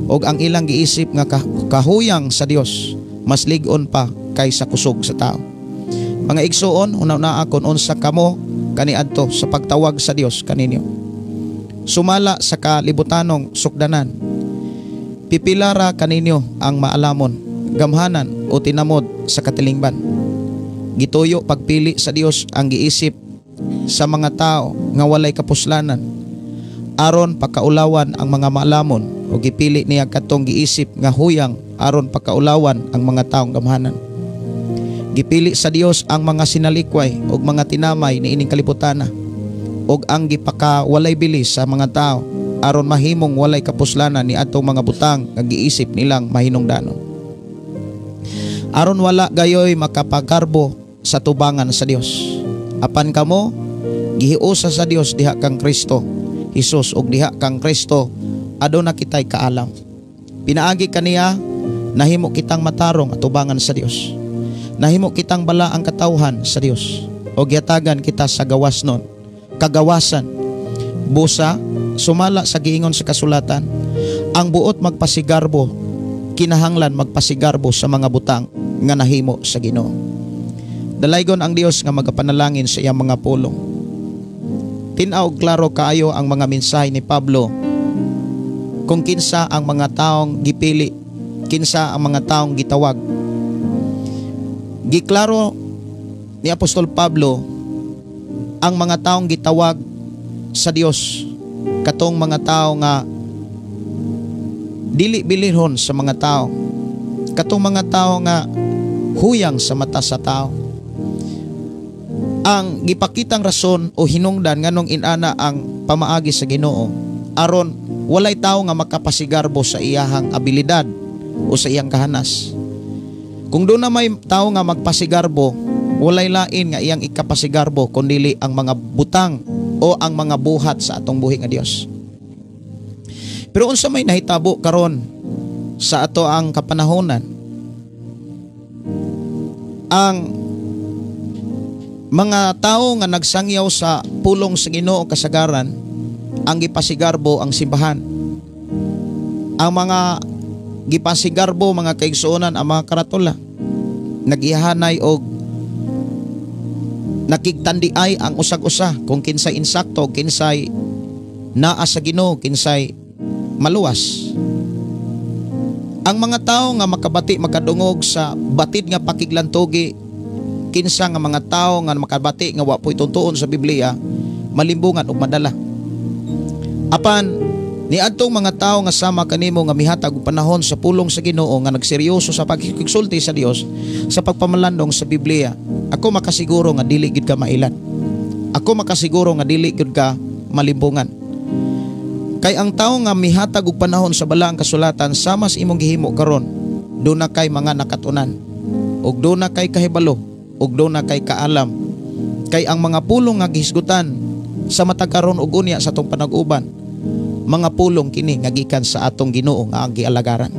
Og ang ilang giisip nga kahuyang sa Dios mas lig-on pa kaysa kusog sa tao. Mga igsuon, una-una akon unsa kamo kaniadto sa pagtawag sa Dios kaninyo. Sumala sa kalibutanong sukdanan, pipilara kaninyo ang maalamon, gamhanan o tinamod sa katilingban. Gituyo pagpili sa Dios ang giisip sa mga tao nga walay kapuslanan, aron pakaulawan ang mga maalamon, o gipili niya katong giisip nga huyang aron pakaulawan ang mga taong gamhanan. Gipili sa Dios ang mga sinalikway ug mga tinamay niining kalibutana, ug ang gipakawalay bilis sa mga tao aron mahimong walay kapuslanan ni atong mga butang nga giisip nilang mahinungdanon. Aron wala gayoy makapagarbo sa tubangan sa Dios. Apan kamo gihiusa sa Dios diha kang Kristo Hesus, ug diha kang Kristo aduna kitay kaalam. Pinaagi kaniya Nahimo kitang matarong atubangan sa Dios. Nahimo kitang bala ang katawhan sa Dios. O gihatagan kita sa gawas nun, kagawasan. Busa, sumala sa giingon sa kasulatan, ang buot magpasigarbo, kinahanglan magpasigarbo sa mga butang nga nahimo sa Ginoo. Dalaygon ang Dios nga magapanalangin sa iyang mga pulong. Tin-aw klaro kaayo ang mga mensahe ni Pablo kung kinsa ang mga taong gipili, kinsa ang mga taong gitawag. Giklaro ni Apostol Pablo ang mga taong gitawag sa Dios, katong mga tao nga dili bilihon sa mga tao, katong mga tao nga huyang sa mata sa tao. Ang gipakitang rason o hinungdan nganong inana ang pamaagi sa Ginoo aron walay tao nga makapasigarbo sa iyahang abilidad o sa iyang kahanas. Kung doon na may tao nga magpasigarbo, walay lain nga iyang ikapasigarbo kundili ang mga butang o ang mga buhat sa atong buhi nga Dios. Pero unsa may nahitabo karon sa ato ang kapanahonan? Ang mga tao nga nagsangyaw sa pulong sa Ginoo kasagaran, ang gipasigarbo ang simbahan. Ang mga gipasigarbo, mga kaigsuonan, ang mga karatula, nagihanay og nakigtandiay ang usag-usa kung kinsay insakto, kinsay naa sa Ginoo, kinsay maluwas. Ang mga tao nga makabati, makadungog sa batid nga pakiglantugi, kinsa nga mga tao nga makabati nga wa po'y tuntuon sa Biblia, malimbungan og madala. Apan niadtong mga tao nga sama kanimo nga mihatag og panahon sa pulong sa Ginoo, nga nagseryoso sa pagkiksulti sa Dios, sa pagpamalandong sa Biblia, ako makasiguro nga dili gid ka mailan. Ako makasiguro nga dili gid ka malimbungan. Kay ang tao nga mihatag og panahon sa balaang kasulatan sama sa imong gihimo karon, doon na kay mga nakatunan, ug doon na kay kahibalo, ug doon na kay kaalam. Kay ang mga pulong nga gihisgutan sa matag karon ug unya sa atong panag-uban, mga pulong kini nga gikan sa atong Ginoo nga ang gialagaran.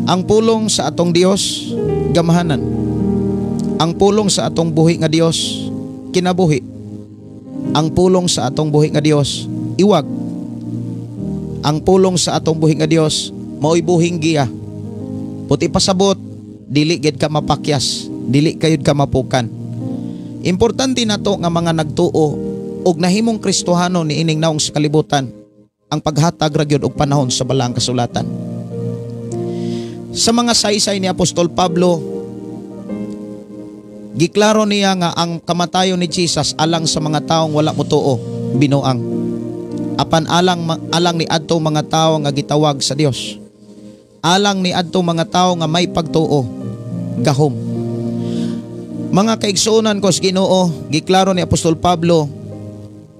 Ang pulong sa atong Dios gamahanan. Ang pulong sa atong buhi nga Dios kinabuhi. Ang pulong sa atong buhi nga Dios iwag. Ang pulong sa atong buhi nga Dios maoy buhing giya. Puti pasabot, dili gid ka mapakyas, dili kayod ka mapukan. Importante nato nga mga nagtuo og nahimong Kristohano niining naong sa kalibutan ang paghatag ra gyud og panahon sa balaang kasulatan. Sa mga saysay ni Apostol Pablo, giklaro niya nga ang kamatayon ni Jesus alang sa mga taong wala motuo, binuang. Apan alang ni adtong mga tawo nga gitawag sa Dios. Alang ni adtong mga tawo nga may pagtuo, gahom. Mga kaigsuonan ko sa Ginoo, giklaro ni Apostol Pablo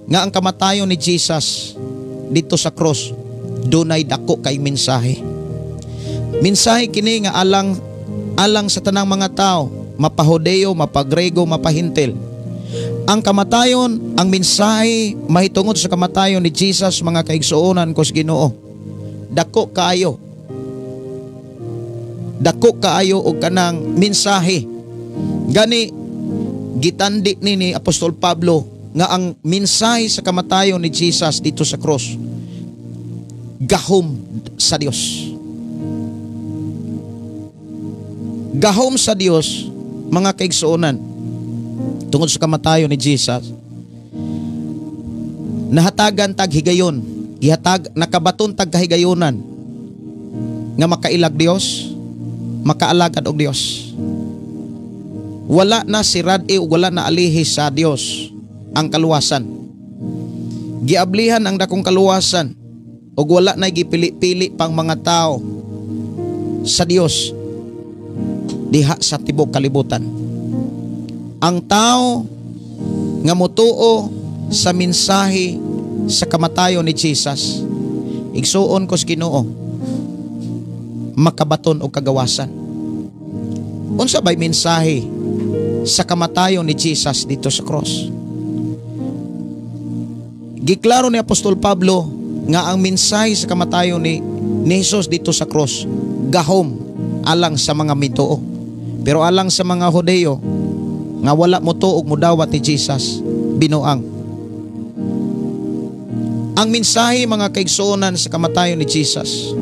nga ang kamatayon ni Jesus dito sa cross dunay dako kay mensahe. Mensahe kini nga alang sa tanang mga tao, mapahudeo, mapagrego, mapahintil. Ang kamatayon, ang mensahe mahitungod sa kamatayon ni Jesus, mga kaigsuonan ko sa Ginoo, dako kaayo. Dako kaayo og kanang mensahe. Gani gitandi ni Apostol Pablo nga ang mensahe sa kamatayon ni Jesus dito sa cross gahom sa Dios. Gahom sa Dios, mga kaigsuonan, tungod sa kamatayon ni Jesus. Nahatagan tag higayon, gihatag nakabaton tag kahigayonan nga makailag Dios, makaalagad og Dios. Wala na si Rad-e, wala na alihi sa Dios ang kaluwasan. Giablihan ang dakong kaluwasan ug wala na gipili-pili pang mga tao sa Dios diha sa tibok kalibutan. Ang tao nga motuo sa mensahe sa kamatayon ni Jesus, igsuon ko sa Ginoo, makabaton og kagawasan. Unsa bay mensahe sa kamatayon ni Jesus dito sa cross? Giklaro ni Apostol Pablo nga ang mensahe sa kamatayon ni Jesus dito sa cross gahom alang sa mga mituo. Pero alang sa mga Hudeyo nga wala motuo og modawat ni Jesus, binuang. Ang mensahe, mga kaigsuonan, sa kamatayon ni Jesus,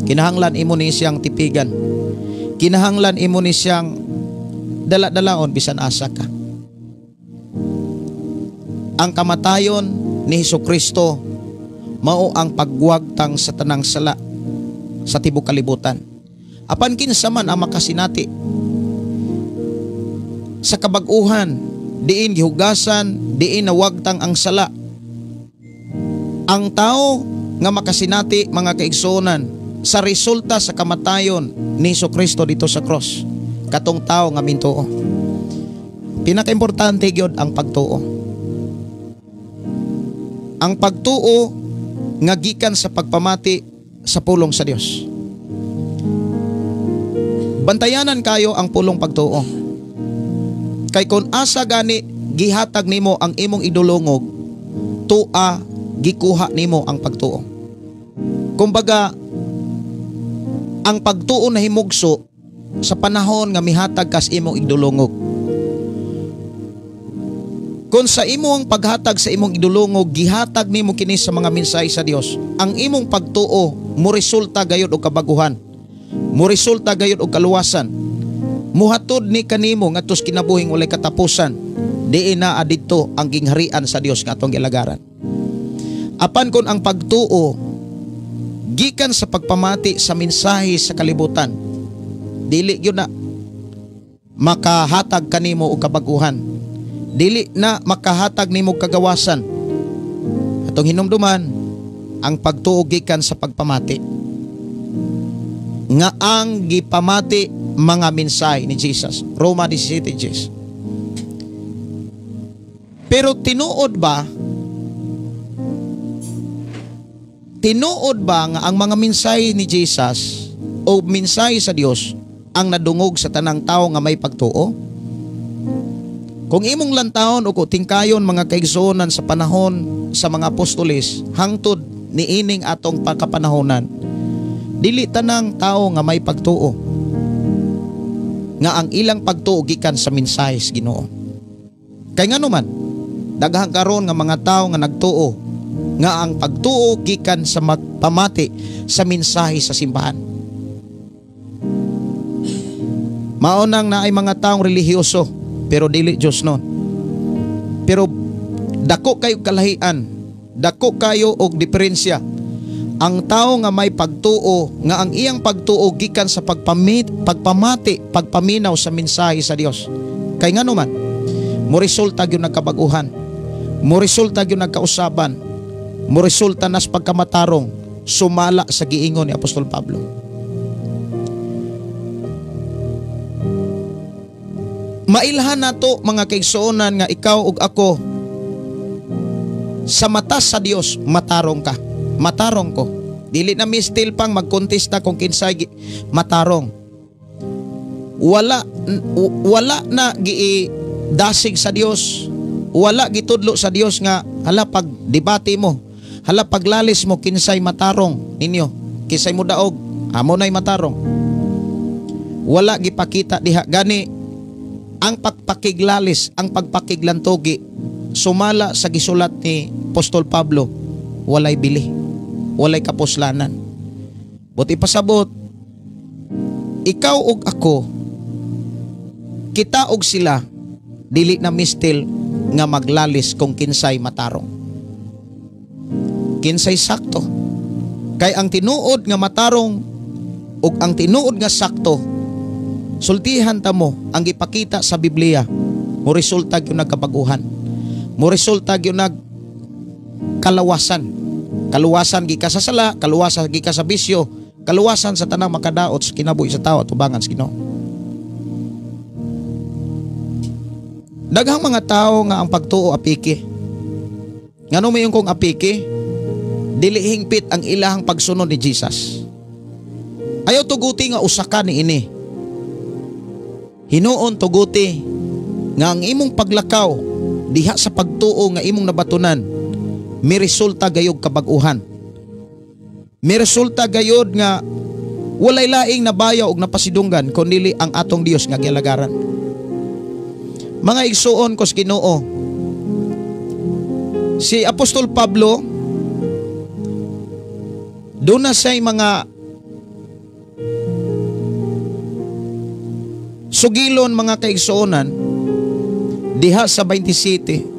kinahanglan imo ni siyang tipigan. Kinahanglan imo ni siyang dala-dalaon bisan asa ka. Ang kamatayon ni Hesus Kristo mao ang pagwagtang sa tanang sala sa tibok kalibutan. Apan kinsa man ang makasinati sa kabag-uhan, diin gihugasan, diin nawagtang ang sala. Ang tao nga makasinati, mga kaigsuonan, sa resulta sa kamatayon ni Hesus Kristo dito sa cross, katong tao nga mintuo. Pinakaimportante gyud ang pagtuo. Ang pagtuo nga gikan sa pagpamati sa pulong sa Dios. Bantayanan kayo ang pulong pagtuo. Kay kung asa gani gihatag nimo ang imong idulongog, tua gikuha nimo ang pagtuo. Kumbaga, ang pagtuo na himugso sa panahon nga mihatag kas imong idulongog. Kung sa imong paghatag sa imong idulongog, gihatag nimo kini sa mga mensahe sa Dios, ang imong pagtuo mo resulta gayud og kabaguhan, mo resulta gayud og kaluwasan, muhatod ni kanimo ngadto sa kinabuhing walay katapusan, diin naa didto ang gingharian sa Dios nga atong gilagaran. Apan kon ang pagtuo gikan sa pagpamati sa mensahe sa kalibutan, dili gyud na makahatag kanimo og kabaguhan, dili na makahatag nimo kagawasan. Atong hinumduman ang pagtuo gikan sa pagpamati nga ang gipamati mga mensahe ni Jesus. Roma 17:10. Pero tinuod ba nga ang mga mensahe ni Jesus o mensahe sa Dios ang nadungog sa tanang tao nga may pagtuo? Kung imong lantawon o tingkayon, mga kaigsuonan, sa panahon sa mga apostoles hangtod niining atong pagkapanahonan, dili tanang tao nga may pagtuo nga ang ilang pagtuo gikan sa mensahe sa Ginoo. Kay ngano man daghang karon nga mga tao nga nagtuo nga ang pagtuo gikan sa pamati sa mensahe sa simbahan. Mao nang naay mga taong relihiyoso pero dili Dios nun. Pero dako kayo kalahian, dako kayo og diferensya. Ang tao nga may pagtuo, nga ang iyang pagtuo gikan sa pagpamati, pagpaminaw sa mensahe sa Dios. Kay ngano man, mo resulta gyud nagkabaguhan, mo resulta gyud nagkausaban, mo resulta nas pagkamatarong sumala sa giingon ni Apostol Pablo. Mailhan nato, mga kaigsuonan, nga ikaw ug ako sa mata sa Dios matarong ka, matarong ko. Dili na mistil pang magkontesta kung kinsay matarong. Wala na giidasig sa Dios, wala gitudlo sa Dios nga hala pag debate mo, hala paglalis mo kinsay matarong ninyo, kinsay mudaog, amo nay matarong. Wala gipakita diha. Gani ang pagpakiglalis, ang pagpakiglantogi sumala sa gisulat ni Apostol Pablo, walay bili, walay kapuslanan. Buti pasabot, ikaw ug ako, kita og sila, dili na mistil nga maglalis kung kinsay matarong, kinsay sakto. Kay ang tinuod nga matarong ug ang tinuod nga sakto, sultihan ta mo ang gipakita sa Biblia, mo resulta gyud nagkabaguhan, mo resulta gyud nagkalawasan. Kaluwasan gikan sa sala, kaluwasan gikan sa bisyo, kaluwasan sa tanang makadaot sa kinabuhi sa tao at ubangan sa Ginoo. Daghang mga tao nga ang pagtuo apiki. Ngano mayon kong apiki? Dili hingpit ang ilahang pagsunod ni Jesus. Ayaw tuguti nga usa ka niini. Hinuon tuguti nga ang imong paglakaw diha sa pagtuo nga imong nabatunan, mi resulta gayog kabag-uhan. May resulta gayod nga walay laing nabayaw og napasidunggan kun dili ang atong Dios nga gialagaran. Mga igsuon ko sa Ginoo, si Apostol Pablo doon na siya'y mga sugilon mga kaigsuonan diha sa 27.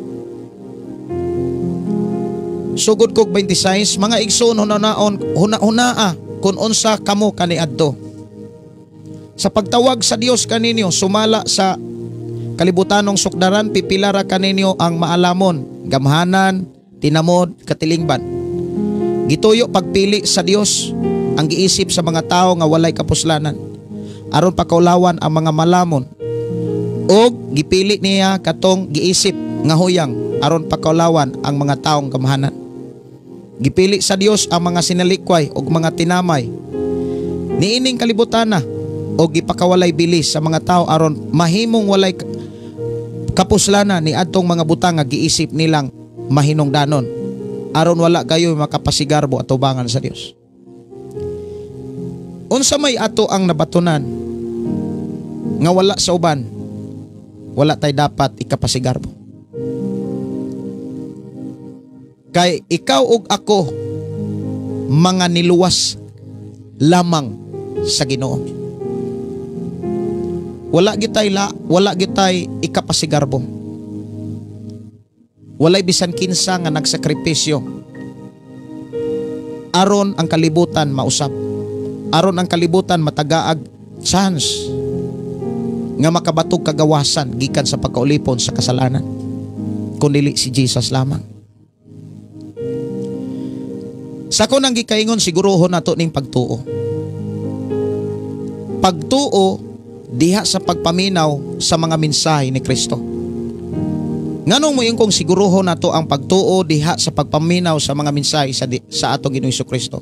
Sugod kog 26, mga igsoon hunaon hunaa kun unsa kamo kaniadto. Sa pagtawag sa Dios kaninyo sumala sa kalibutanong sukdaran, pipilara kaninyo ang maalamon, gamhanan, tinamod, katilingban. Gituyo pagpili sa Dios ang giisip sa mga tawo nga walay kapuslanan aron pakaulawan ang mga malamon, og gipili niya katong giisip nga huyang aron pakaulawan ang mga taong gamhanan. Gipili sa Dios ang mga sinalikway og mga tinamay niining kalibutana og gipakawalay bilis sa mga tao aron mahimong walay kapuslanan ni adtong mga butang nga giisip nilang mahinungdanon aron wala kayo makapasigarbo at tubangan sa Dios. Unsa may ato ang nabatunan nga wala sa uban, wala tay dapat ikapasigarbo. Kay ikaw ug ako mga niluwas lamang sa Ginoo. Wala gitay ikapasigarbo. Walay bisan kinsa nga nagsakripisyo aron ang kalibutan mausap, aron ang kalibutan matagaag chance nga makabatog kagawasan gikan sa pagkaulipon sa kasalanan, kun dili si Jesus lamang. Sa ko nang gikaingon, siguruhon nato ning pagtuo. Pagtuo diha sa pagpaminaw sa mga mensahe ni Kristo. Nganong moingon kong siguruhon nato ang pagtuo diha sa pagpaminaw sa mga mensahe sa atong Ginoong Kristo?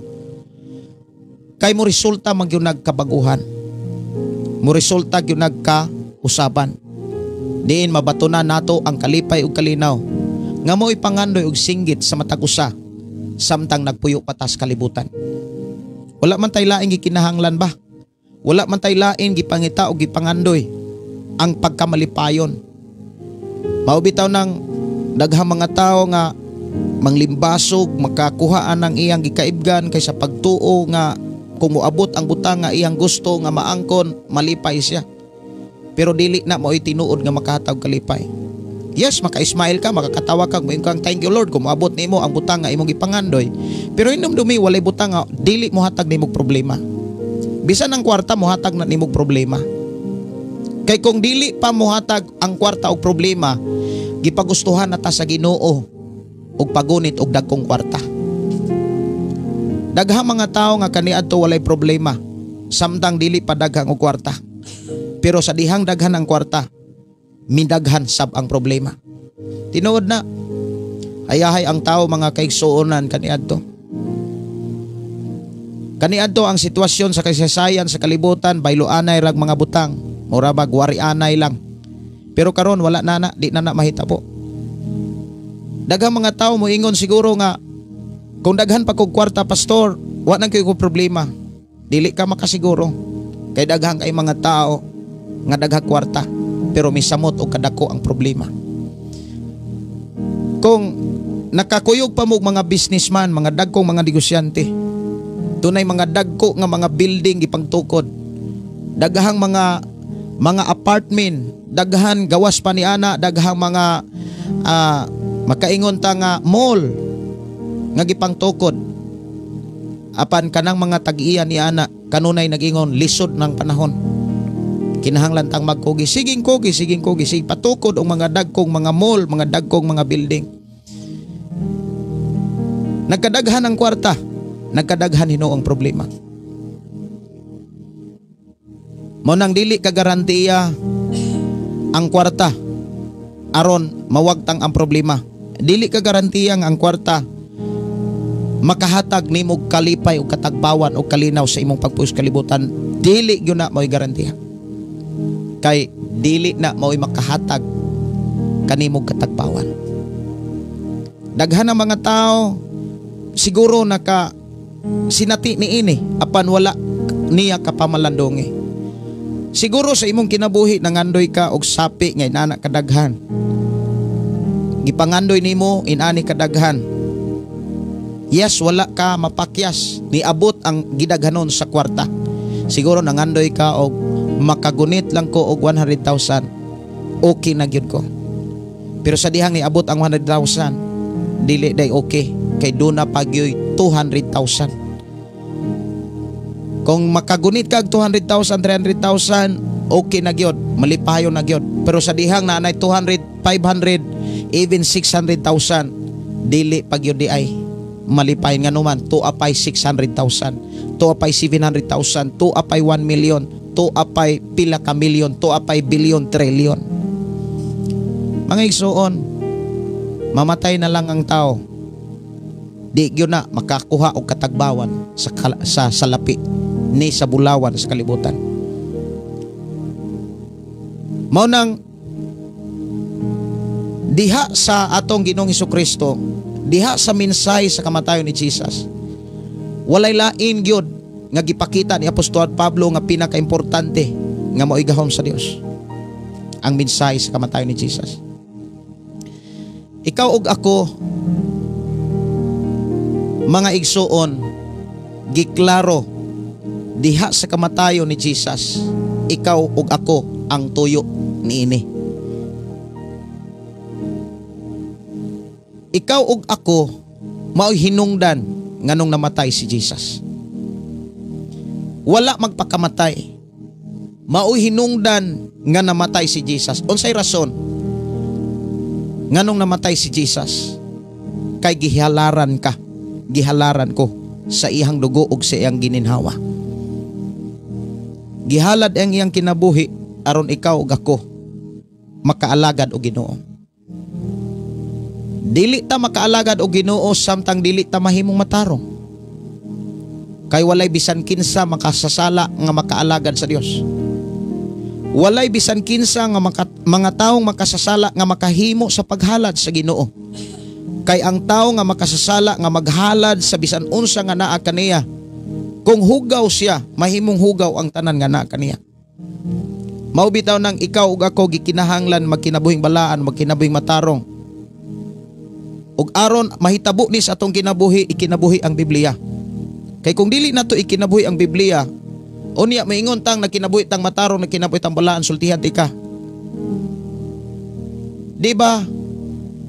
Kay mo resulta man gyud nagkabaguhan. Mo resulta gyud nagkausaban. Diin mabatunan nato ang kalipay ug kalinaw nga mo'y pangandoy og singgit sa matag usa samtang nagpuyo pa tas kalibutan. Wala man tay laing gikinahanglan ba? Wala man tay laing gipangita o gipangandoy ang pagkamalipayon. Mao bitaw nang daghang mga tao nga manglimbasog makakuhaan ang iyang gikaibgan kaysa pagtuo nga kung moabot ang butang nga iyang gusto nga maangkon, malipay siya. Pero dili na mao'y tinuod nga makahatag kalipay. Yes, maka-smile ka, makakatawa ka, moingon kang thank you Lord kung moabot nimo ang butang nga imong gipangandoy. Pero hinumdumi walay butang nga dili mohatag nimog problema. Bisan ang kwarta mohatag na nimog problema. Kay kung dili pa mohatag ang kwarta og problema, gipagustuhan na ta sa Ginoo og pagunit og dagkong kwarta. Daghang mga tawo nga kaniadto walay problema samtang dili pa daghang og kwarta. Pero sa dihang daghan ang kwarta, mindaghan sab ang problema. Tinuod na hayahay ang tao mga kaigsuonan kaniadto. Kaniadto ang sitwasyon sa kasaysayan sa kalibutan, baylo-anay rag mga butang, mura bag wari-anay lang. Pero karon wala na na, di na na mahitabo. Daghang mga tao moingon siguro nga kung daghan pa kog kwarta pastor, wa nang kayo problema. Dili ka makasiguro kay daghang kay mga tao nga daghang kwarta pero misamot og kadako ang problema. Kung nakakuyog pa mo mga businessman, mga dagkong mga negosyante, dunay mga dagko nga mga building gipangtukod, daghang mga apartment, daghan gawas pa ni ana, daghang mga makaingon ta nga mall nga gipangtukod. Apan kanang mga tag-iya ni ana kanunay nag-ingon lisod ng panahon. Kinahanglan tang magkugi, siging kugi, siging kugi, sige patukod og mga dagkong mga mall, mga dagkong mga building. Nagkadaghan ang kwarta, nagkadaghan hinuong problema. Mao nang dili ka garantiya ang kwarta aron mawagtang ang problema. Dili ka garantiya nga ang kwarta makahatag nimo kalipay o katagbawan o kalinaw sa imong pagpuyo sa kalibutan. Dili gyud na mao'y garantiya. Kay dili na mao'y makahatag kanimong katagbawan. Daghan ang mga tao siguro naka sinati niini apan wala niya kapamalandongi. Siguro sa imong kinabuhi nangandoy ka og sapi nga inana kadaghan. Gipangandoy nimo inani kadaghan. Yes, wala ka mapakyas, niabot ang gidaghanon sa kwarta. Siguro nangandoy ka og makagunit lang ko og 100,000. Okay na gyud ko. Pero sa dihang niabot ang 100,000, dili day okay kay duna pa gyoy 200,000. Kung makagunit ka og 200,000, 300,000, okay na gyud, malipayon na gyud. Pero sa dihang naanay 200, 500, even 600,000, dili pa gyud di ay malipayon. Nga naman, tuwa pay 600,000, tuwa pay 700,000, tuwa pay 1 million, tuwa pay pila ka milyon, tuwa pay billion, trillion. Mga igsuon, mamatay na lang ang tao, di gyud na makakuha og katagbawan sa salapi ni sa bulawan sa kalibutan. Mao nang diha sa atong Ginoong Hesukristo, diha sa mensahe sa kamatayon ni Jesus, walay lain gyud nga gipakita ni Apostol Pablo nga pinakaimportante nga mao'y gahom sa Dios, ang mensahe sa kamatayon ni Jesus. Ikaw ug ako, mga igsuon, giklaro diha sa kamatayon ni Jesus, ikaw ug ako ang tuyo niini. Ikaw ug ako mao'y hinungdan nganong namatay si Jesus. Wala magpakamatay. Mao'y hinungdan nga namatay si Jesus. Unsay rason nganong namatay si Jesus? Kay gihalaran ka, gihalaran ko sa iyang dugo ug sa iyang gininhawa. Gihalad ang iyang kinabuhi aron ikaw ug ako makaalagad og Ginoo. Dili ta makaalagad og Ginoo samtang dili ta mahimong matarong. Kay walay bisan kinsa makasasala nga makaalagad sa Dios. Walay bisan kinsa nga mga taong makasasala nga makahimo sa paghalad sa Ginoo. Kay ang tao nga makasasala nga maghalad sa bisan unsa nga naa kaniya, kung hugaw siya, mahimong hugaw ang tanan nga naa kaniya. Mao bitaw nang ikaw ug ako gikinahanglan magkinabuhing balaan, magkinabuhing matarong. Ug aron mahitabo ni sa atong kinabuhi, ikinabuhi ang Biblia. Kay kung dili nato ikinabuhi ang Biblia, unya maingon tang nagkinabuhi tang matarong, nagkinabuhi tang balaan, sultihan ti ka. Di ba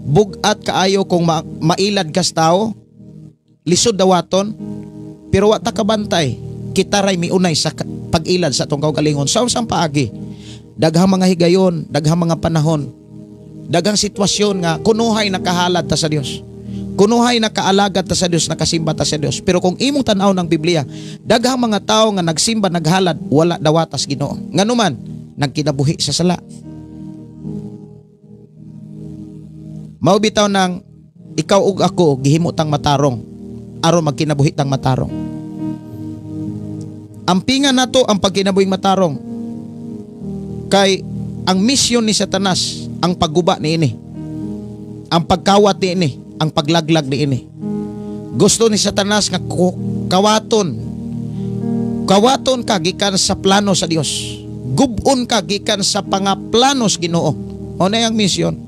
bugat kaayo kung mailad kas tao, lisod dawaton, pero wa ta kabantay, kita ray miunay sa pag-ilad sa atong kaugalingon. Sa unsang paagi? Daghang mga higayon, daghang mga panahon, daghang sitwasyon nga kunuhay nakahalad ta sa Dios. Kunuhay nakaalagad ta sa Dios, nakasimba ta sa Dios. Pero kung imong tan-aw ng Biblia, daghang mga tao nga nagsimba, naghalad, wala dawatas Ginoo. Nganuman, nagkinabuhi sa sala. Mao bitaw nang ikaw ug ako gihimo tang matarong aron magkinabuhi tang matarong. Ampingan nato ang pagkinabuhing matarong. Kay ang misyon ni Satanas ang pagguba niini, ang pagkawat niini, ang paglaglag niini. Gusto ni Satanas nga kawaton. Kawaton ka gikan sa plano sa Dios. Gubon ka gikan sa pangaplano sa Ginoo. Mao na ang misyon.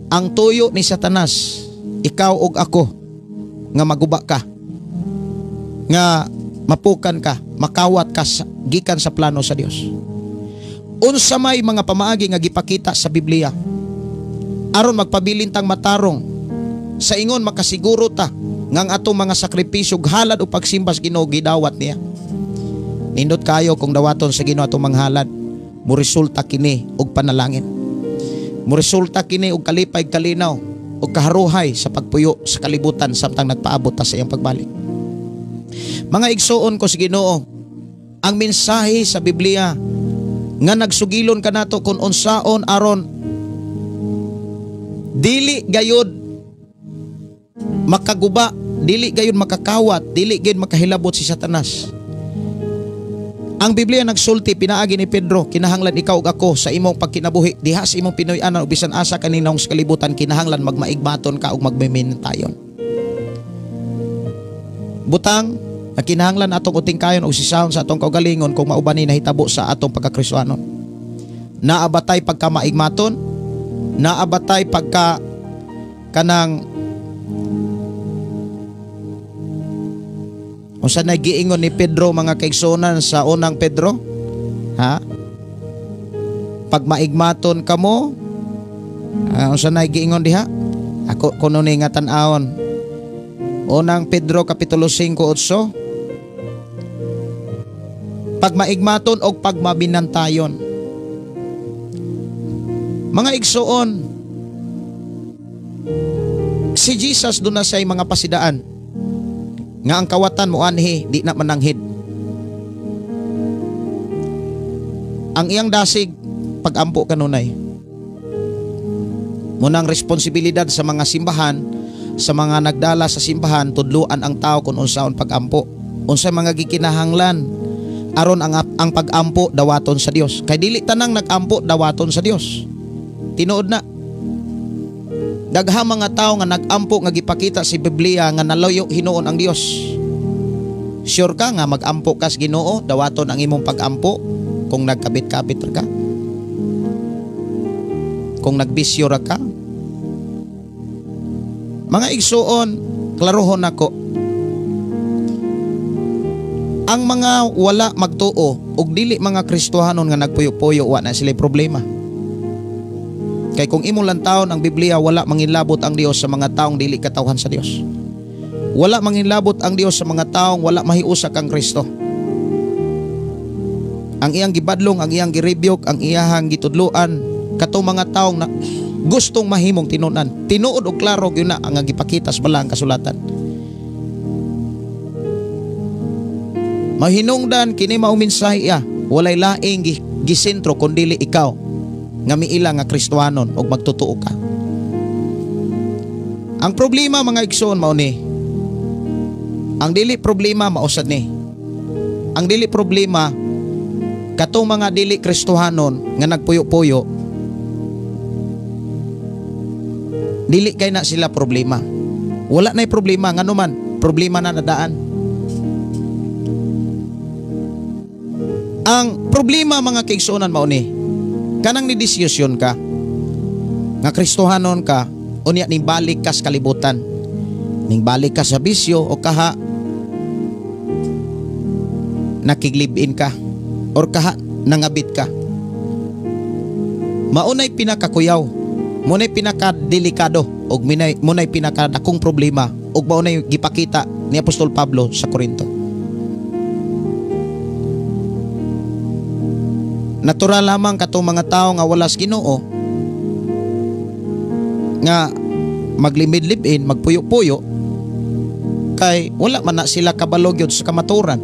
Ang tuyo ni Satanas, ikaw ug ako nga maguba ka, nga mapukan ka, makawat ka gikan sa plano sa Dios. Unsa may mga pamaagi nga gipakita sa Biblia aron magpabilin tang matarong, sa ingon makasiguro ta nga ang atong mga sakripisyo, halad o pagsimba sa Ginoo gidawat niya. Nindot kayo kung dawaton sa Ginoo atong manghalad, moresulta kini og panalangin. Moresulta kini og kalipay, kalinaw og kaharuhay sa pagpuyo sa kalibutan samtang nagpaabot ta sa iyang pagbalik. Mga igsuon ko sa Ginoo, ang mensahe sa Biblia nga nagsugilon kanato kung unsaon aron dili gayud makaguba, dili gayud makakawat, dili gayud makahilabot si Satanas. Ang Biblia nagsulti pinaagi ni Pedro, kinahanglan ikaw ug ako sa imong pagkinabuhi diha sa imong Pinoy-anan o bisan asa kaninong sa kalibutan, kinahanglan magmaigmaton ka ug magmimintayon. butang nga kinahanglan atong utingkayon og sisahon sa atong kaugalingon kung mauban ni nahitabo sa atong pagkakristohanon. Naabatay pagka maigmaton, naabatay pagka kanang unsa na giingon ni Pedro mga kaigsuonan sa unang Pedro? Ha? Pag maigmaton kamo, unsa na giingon diha? Ako kuno ni nga tan-awon. Unang Pedro kapitulo 5:8. Pag maigmaton og pagmabinantayon. Mga igsuon, si Jesus doon na siya'y mga pasidaan nga ang kawatan mo anhi di na mananghid. Ang iyang dasig pagampo kanunay. Munang responsibilidad sa mga simbahan, sa mga nagdala sa simbahan, tudluan ang tao kung unsaon pagampo, unsay mga gikinahanglan aron ang pagampo dawaton sa Dios. Kay dili tanang nagampo dawaton sa Dios. Tinuod na. Daghang mga tao nga nagampo nga gipakita si Biblia nga nalayo hinuon ang Dios. Sure ka nga magampo kas Ginoo, dawaton ang imong pagampo kung nagkabit-kabit ra ka, kung nagbisyo ra ka. Mga igsuon, klarohon nako. Ang mga wala magtuo og dili mga Kristohanon nga nagpuyo-puyo, wa na sila problema. Kay kung imong lantawon ang Biblia, wala mangilabot ang Dios sa mga taong dili katawhan sa Dios. Wala mangilabot ang Dios sa mga taong wala mahiusa kang Kristo. Ang iyang gibadlong, ang iyang girebyok, ang iyahang gitudloan katong mga taong na gustong mahimong tinunan. Tinuod og klaro gyud na ang gipakita sa balang kasulatan. Mahinungdan kini mao mensahe iya, walay laing gisentro kun dili ikaw nga miila nga Kristohanon og magtotoo ka. Ang problema mga igsoon mao ni. Ang dili problema mao sad ni. Ang dili problema katong mga dili Kristohanon nga nagpuyo-puyo, dili kay na sila problema. Wala na'y problema nganuman problema na nadaan. Ang problema mga kaigsuonan mao ni, kanang ni desisyon ka nga Kristohanon ka, unya ning balik ka sa kalibutan, ning balik ka sa bisyo o kaha nakiglib-in ka or kaha nangabit ka. Maunay pinakakuyaw, munay pinakadelikado og munay pinakadakong problema og maunay gipakita ni Apostol Pablo sa Korinto. Natural lamang katong mga tao nga wala sa Ginoo nga maglimid-libin, magpuyo-puyo, kay wala man na sila kabalo gyud sa kamatuoran.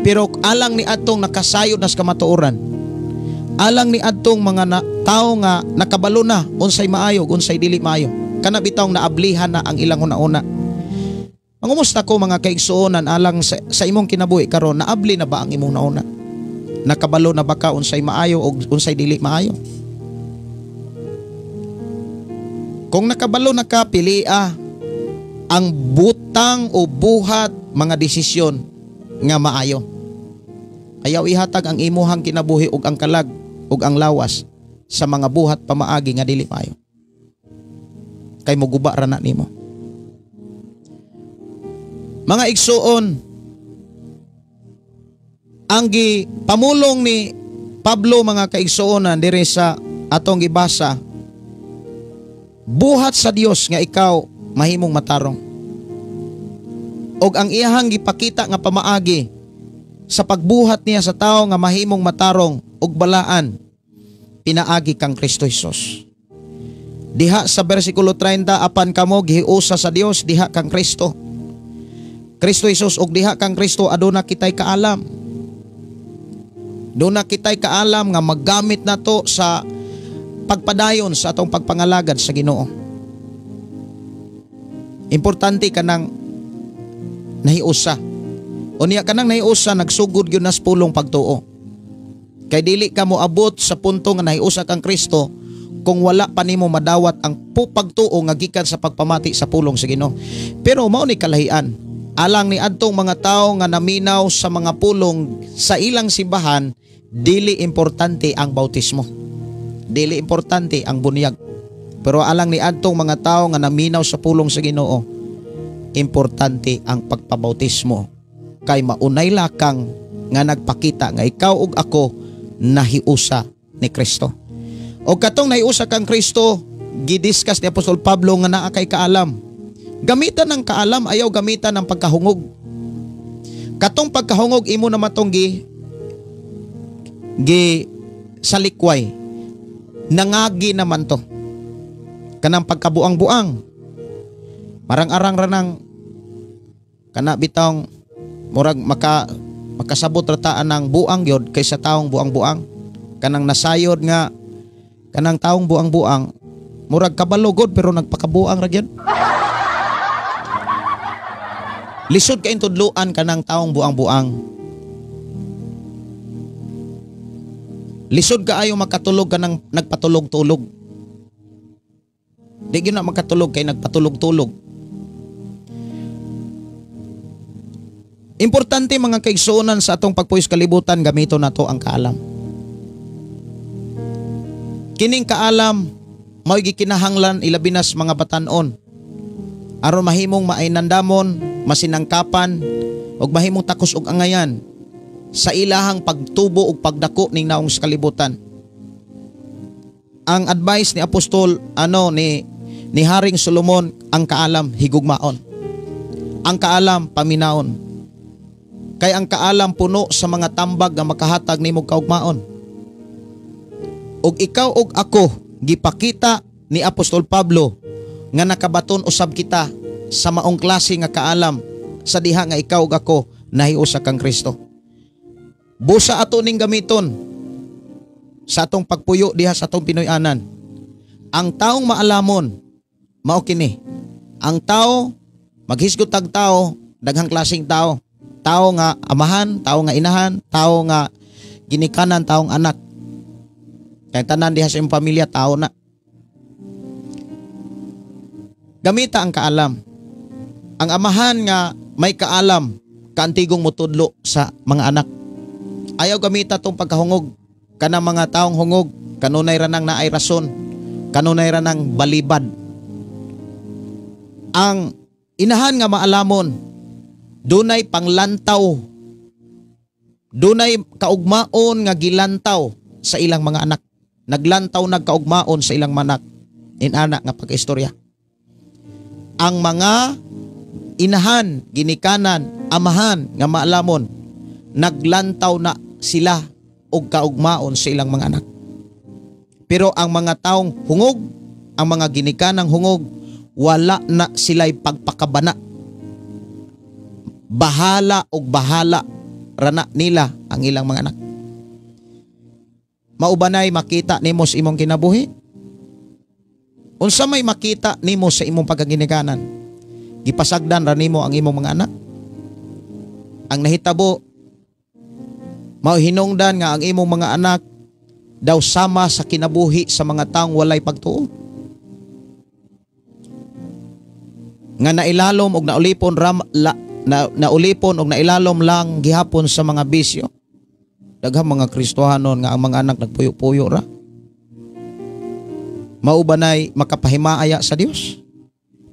Pero alang ni adtong nakasayod na sa kamatuoran, alang ni adtong mga tao nga nakabalo na unsay maayo unsay dili maayo, kana bitawng naablihan na ang ilang una-una. Mangumusta ko mga kaigsuonan, alang sa imong kinabuhi karon, naabli na ba ang imong nauna? Nakabalo na ba ka unsay maayo o unsay dili maayo? Kung nakabalo na ka, pilia ang butang o buhat mga desisyon nga maayo. Ayaw ihatag ang imuhang kinabuhi ug ang kalag ug ang lawas sa mga buhat pamaagi nga dili maayo. Kay moguba ra na nimo. Mga igsuon, ang gipamulong ni Pablo mga kaigsuonan diri sa atong gibasa, buhat sa Dios nga ikaw mahimong matarong. Og ang iyahang gipakita nga pamaagi sa pagbuhat niya sa tao nga mahimong matarong og balaan, pinaagi kang Kristo Hesus. Diha sa bersikulo 30, apan kamo gihiusa sa Dios diha kang Kristo. Kristo Hesus og diha kang Kristo aduna kitay kaalam. Doon na kita'y kaalam nga maggamit na to sa pagpadayon sa atong pagpangalagad sa Ginoo. Importante kanang nahiusa. Unya kanang nahiusa, nagsugod gyud nas pulong pagtuo. Kay dili ka moabot sa punto nga nahiusa kang Kristo kung wala pa nimo madawat ang pagtuo nga gikan sa pagpamati sa pulong sa Ginoo. Pero mao ni kalahian. Alang ni adtong mga tawo nga naminaw sa mga pulong sa ilang simbahan, dili importante ang bautismo. Dili importante ang bunyag. Pero alang ni adtong mga tawo nga naminaw sa pulong sa Ginoo, importante ang pagpabautismo. Kay maunay lakang nga nagpakita nga ikaw ug ako nahiusa ni Kristo. O katong nahiusa kang Kristo, gidiscuss ni Apostol Pablo nga naa kay kaalam. Gamitan ng kaalam, ayaw gamitan ng pagkahungog. Katong pagkahungog imo na matong gi salikway. Nangagi naman to. Kanang pagkabuang-buang. Marang-arang ranang kana bitong murag makasabot rataan ng buang gyud kaysa taong buang-buang. Kanang nasayod nga kanang taong buang-buang murag kabalogod pero nagpakabuang ra gyud. Lisod kay tudluan kanang taong buang-buang. Lisod kaayo makatulog kanang nagpatulog-tulog. Di gyud na makatulog kay nagpatulog-tulog. Importante mga kaigsuonan sa atong pagpuyos kalibutan, gamito nato ang kaalam. Kining kaalam mao'y gikinahanglan ilabi na sa mga batan-on aron mahimong maainandamon, masinangkapan ug mahimong takos og angayan sa ilahang pagtubo ug pagdako ning naong sa kalibutan. Ang advice ni Apostol ni Haring Solomon, ang kaalam higugmaon. Ang kaalam paminaon. Kay ang kaalam puno sa mga tambag nga makahatag nimo kaugmaon. Ug ikaw ug ako gipakita ni Apostol Pablo nga nakabaton usab kita sa maong klase nga kaalam sa diha nga ikaw ug ako nahiusa kang Kristo. Busa ato ning gamiton sa atong pagpuyo diha sa atong Pinoy-anan. Ang taong maalamon mao kini. Ang tao maghisgot tag tao, daghang klaseng tao. Tao nga amahan, tao nga inahan, tao nga ginikanan, taong anak. Kay tanan diha sa imong pamilya tao na. Gamita ang kaalam. Ang amahan nga may kaalam, kaantigong mutudlo sa mga anak. Ayaw gamita tong pagkahungog. Kanang mga taong hungog, kanunay ranang naay rason, kanunay ranang balibad. Ang inahan nga maalamon, dunay panglantaw, dunay kaugmaon nga gilantaw sa ilang mga anak. Naglantaw nagkaugmaon sa ilang manak. Inana nga pagkaistorya. Ang mga inahan, ginikanan, amahan nga maalamon, naglantaw na sila og kaugmaon sa ilang mga anak. Pero ang mga taong hungog, ang mga ginikanang hungog, wala na sila'y pagpakabana. Bahala og bahala rana nila ang ilang mga anak. Maubanay makita nimo sa imong kinabuhi? Unsa may makita nimo sa imong pagkaginikanan? Gipasagdan ra nimo ang imong mga anak? Ang nahitabo, mao hinungdan nga ang imong mga anak daw sama sa kinabuhi sa mga taong walay pagtuo. Nga nailalom og naulipon naulipon og nailalom lang gihapon sa mga bisyo. Daghang mga Kristohanon nga ang mga anak nagpuyo-puyo ra. Mao ba nay makapahimaaya sa Dios?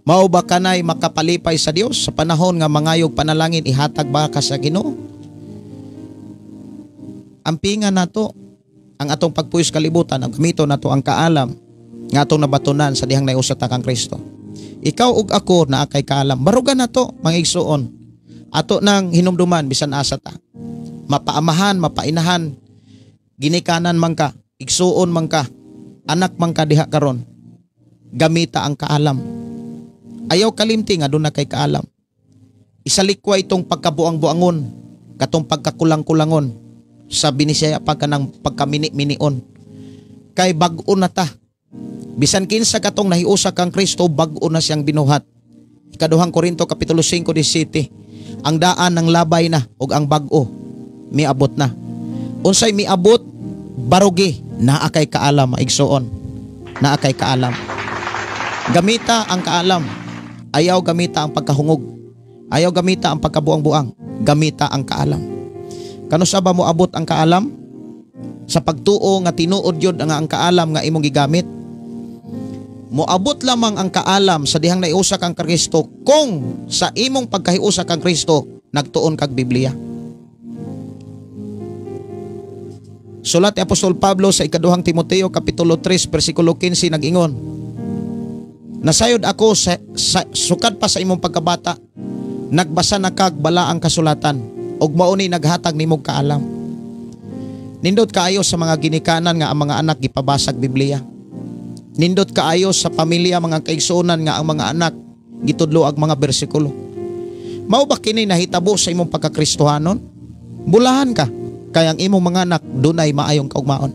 Mao ba kanay makapalipay sa Dios sa panahon nga mangayog panalangin ihatag ba ka sa Ginoo? Ampinga nato ang atong pagpuyos kalibutan, ang gamito nato ang kaalam nga atong nabatunan sa dihang naiusa ta kang Kristo. Ikaw ug ako naa kay kaalam. Baruga nato mga igsuon. Ato nang hinumduman bisan asa ta. Mapaamahan, mapainahan, ginikanan man ka, igsuon man ka, anak man ka diha karon. Gamita ang kaalam. Ayaw kalimti nga doon na kay kaalam. Isalikway itong pagkabuang-buangon, katong pagkakulang-kulangon, sa binisaya pa ka ng pagkamini-minion. Kay bag-o na ta. Bisan kinsa katong nahiusa kang Kristo, bag-o na siyang binuhat. Ikaduhang Korinto Kapitulo 5:17, ang daan ng labay na ug ang bag-o miabot na. Unsay miabot, barugi, naa kay kaalam, igsuon. Naa kay kaalam. Gamita ang kaalam. Ayaw gamita ang pagkahungog. Ayaw gamita ang pagkabuang-buang, gamita ang kaalam. Kanusa ba moabot ang kaalam? Sa pagtuo nga tinuod yun nga ang kaalam nga imong gigamit. Moabot lamang ang kaalam sa dihang naiusa kang Kristo kung sa imong pagkahiusa kang Kristo nagtuon kag Biblia. Sulat ni Apostol Pablo sa ikaduhang Timoteo kapitulo 3 bersikulo 15 nag-ingon, nasayod ako sa sukad pa sa imong pagkabata, nagbasa na kag balaang kasulatan ug mao ni naghatag nimog kaalam. Nindot kaayo sa mga ginikanan nga ang mga anak gipabasag Biblia. Nindot kaayo sa pamilya mga kaigsuonan nga ang mga anak gitudlo ang mga bersikulo. Mao ba kini nahitabo sa imong pagkakristohanon? Bulahan ka kay ang imong mga anak dunay maayong kaugmaon.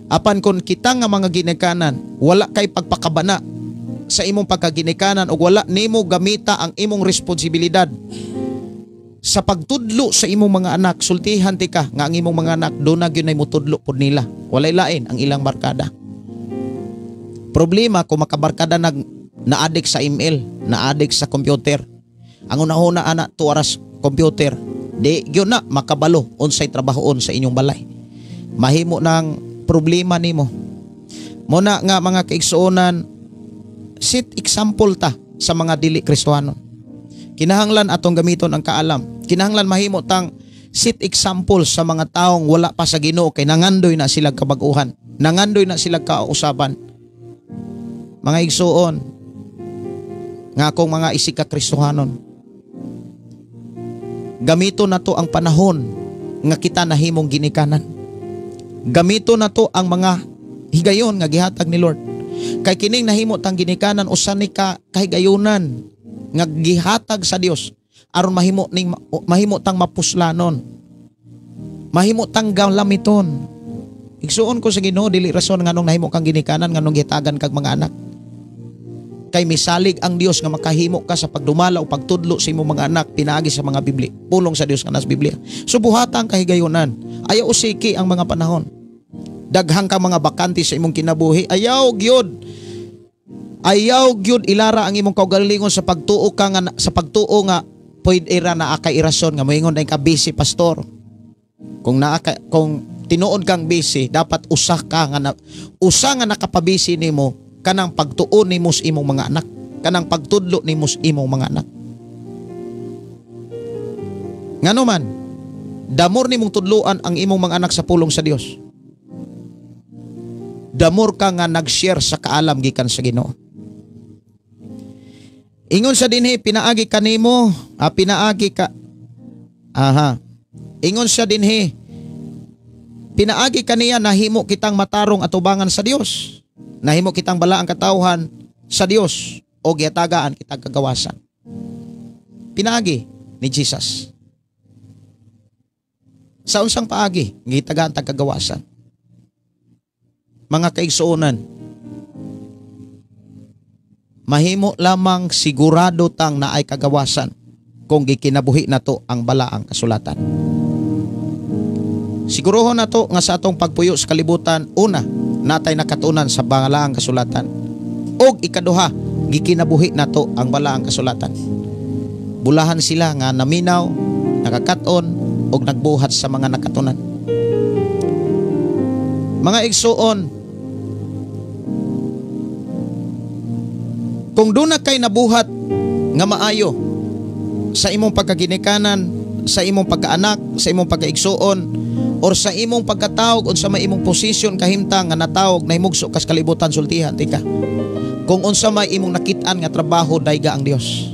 Apan kon kita nga mga ginikanan wala kay pagpakabana sa imong pagkaginikanan ug wala nimo gamita ang imong responsibilidad sa pagtudlo sa imong mga anak, sultihan ti ka nga ang imong mga anak doon na gyud ay mutudlo pod nila. Walay lain ang ilang barkada. Problema kung makabarkada nag na-addict sa email, na-addict sa computer. Ang una-una ana tuaras computer, di gyud na makabalo unsay trabahoon sa inyong balay. Mahimo ng problema nimo. Muna nga mga kaigsuonan, set example ta sa mga dili Kristohanon. Kinahanglan atong gamiton ang kaalam. Kinahanglan mahimo tang set example sa mga taong wala pa sa Ginoo kay nangandoy na sila kabag-uhan, nangandoy na sila kausaban. Mga igsuon nga akong mga isig ka Kristohanon, gamito na to ang panahon nga kita nahimong ginikanan. Gamito na to ang mga higayon nga gihatag ni Lord. Kay kining nahimo tang ginikanan usa ni ka kahigayonan nga gihatag sa Dios aron mahimo ning mahimo tang mapuslanon, mahimo tang galamiton. Igsuon ko sa Ginoo, dili rason nganong nahimo kang ginikanan, nganong gihatagan kag mga anak. Kay misalig ang Dios nga makahimo ka sa pagdumala o pagtudlo sa imong mga anak pinaagi sa mga Biblia, pulong sa Dios nga nas Biblia. So buhata ang kahigayonan. Ayaw usiki ang mga panahon. Daghang ka mga bakante sa imong kinabuhi. Ayaw gyud. Ayaw gyud ilara ang imong kaugalingon sa pagtuo ka nga sa pagtuo nga pwede ra naa kay irason nga moingon ay ka busy pastor. Kung naa ka, kung tinuod kang busy, dapat usa ka nga na, usa nga nakapabisi nimo kanang pagtuo nimo sa imong mga anak, kanang pagtudlo nimo sa imong mga anak. Ngano man, damor nimong tudloan ang imong mga anak sa pulong sa Dios. Damor ka nga nag-share sa kaalam gikan sa Ginoo. Ingon sa dinhi pinaagi kanimo, pinaagi ka. Aha. Ingon siya dinhi, pinaagi kaniya nahimo kitang matarong atubangan sa Dios. Nahimo kitang balaang katawhan sa Dios o gihatagaan kitang kagawasan. Pinaagi ni Jesus. Sa unsang paagi gihatagaan tag kagawasan? Mga kaigsuonan, mahimo lamang sigurado tang naay kagawasan kung gikinabuhi nato ang balaang kasulatan. Siguruhon nato nga sa atong pagpuyo sa kalibutan, una, natay nakatunan sa balaang kasulatan. Og ikaduha, gikinabuhi nato ang balaang kasulatan. Bulahan sila nga naminaw, nakakaton, og nagbuhat sa mga nakatunan. Mga igsuon, kung doon na kay nabuhat nga maayo sa imong pagkaginikanan, sa imong pagkaanak, sa imong pagkaigsuon, or sa imong pagkatawag o sa may imong posisyon kahimtang nga natawag na himugso kas kalibutan, sultihan tika. Kung unsa may imong nakit-an nga trabaho, dayga ang Dios.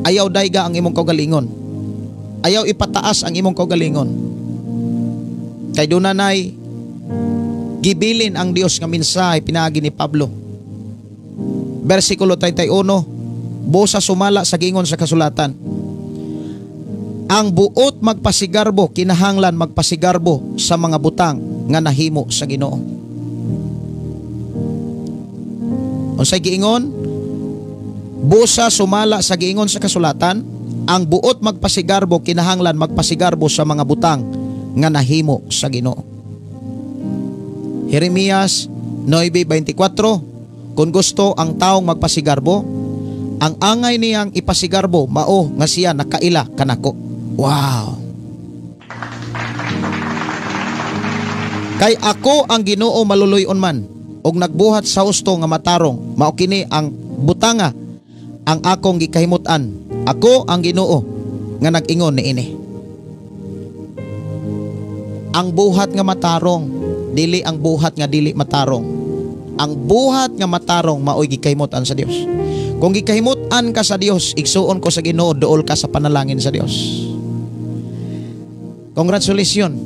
Ayaw dayga ang imong kaugalingon. Ayaw ipataas ang imong kaugalingon. Kay dunanay gibilin ang Dios nga mensahe pinaagi ni Pablo. Versikulo 31, busa sumala sa gingon sa kasulatan. Ang buot magpasigarbo kinahanglan magpasigarbo sa mga butang nga nahimo sa Ginoo. Unsay giingon? Busa sumala sa giingon sa kasulatan, ang buot magpasigarbo kinahanglan magpasigarbo sa mga butang nga nahimo sa Ginoo. Jeremias 9:24, kung gusto ang taong magpasigarbo, Ang angay niyang ipasigarbo mao nga siya nakaila kanako. Wow. Kay ako ang Ginoo maluluy-on man og nagbuhat sa husto nga matarong, mao kini ang butanga ang akong gikahimut-an. Ako ang Ginoo nga nag-ingon niini. Ang buhat nga matarong, dili ang buhat nga dili matarong. Ang buhat nga matarong maoy gikahimut-an sa Dios. Kung gikahimut-an ka sa Dios, igsuon ko sa Ginoo, duol ka sa panalangin sa Dios. Congratulations.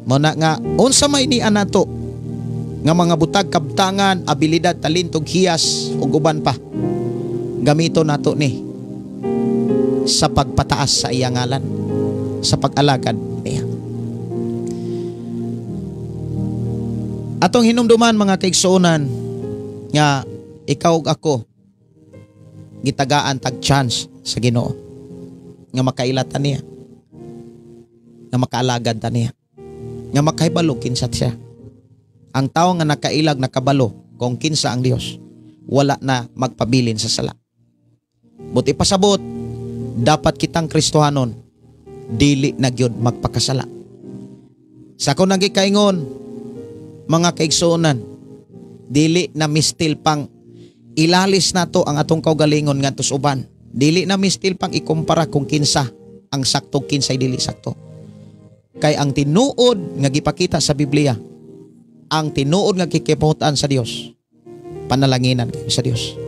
Muna nga unsa may ni anato nga mga butag, kabtangan, abilidad, talento, hiyas ug uban pa, gamito nato ni sa pagpataas sa iyang ngalan, sa pag-alagad niya. Atong hinumduman mga kaigsuonan nga ikaw ug ako gitagaan tag chance sa Ginoo nga makailatan niya, nga makaalagad ta niya, nga makahibalo kinsa siya. Ang tawo nga nakailag, nakabalo kung kinsa ang Dios, wala na magpabilin sa sala. Buti pasabot, dapat kitang Kristohanon dili na gyud magpakasala. Sa akong nagikaingon mga kaigsuonan, dili na mistil pang ilalis nato ang atong kaugalingon ngadto sa uban. Dili na mistil pang ikumpara kung kinsa ang sakto, kinsay dili sakto. Kay ang tinuod nga gipakita sa Biblia, ang tinuod nga kikiputan sa Dios, panalanginan kayo sa Dios.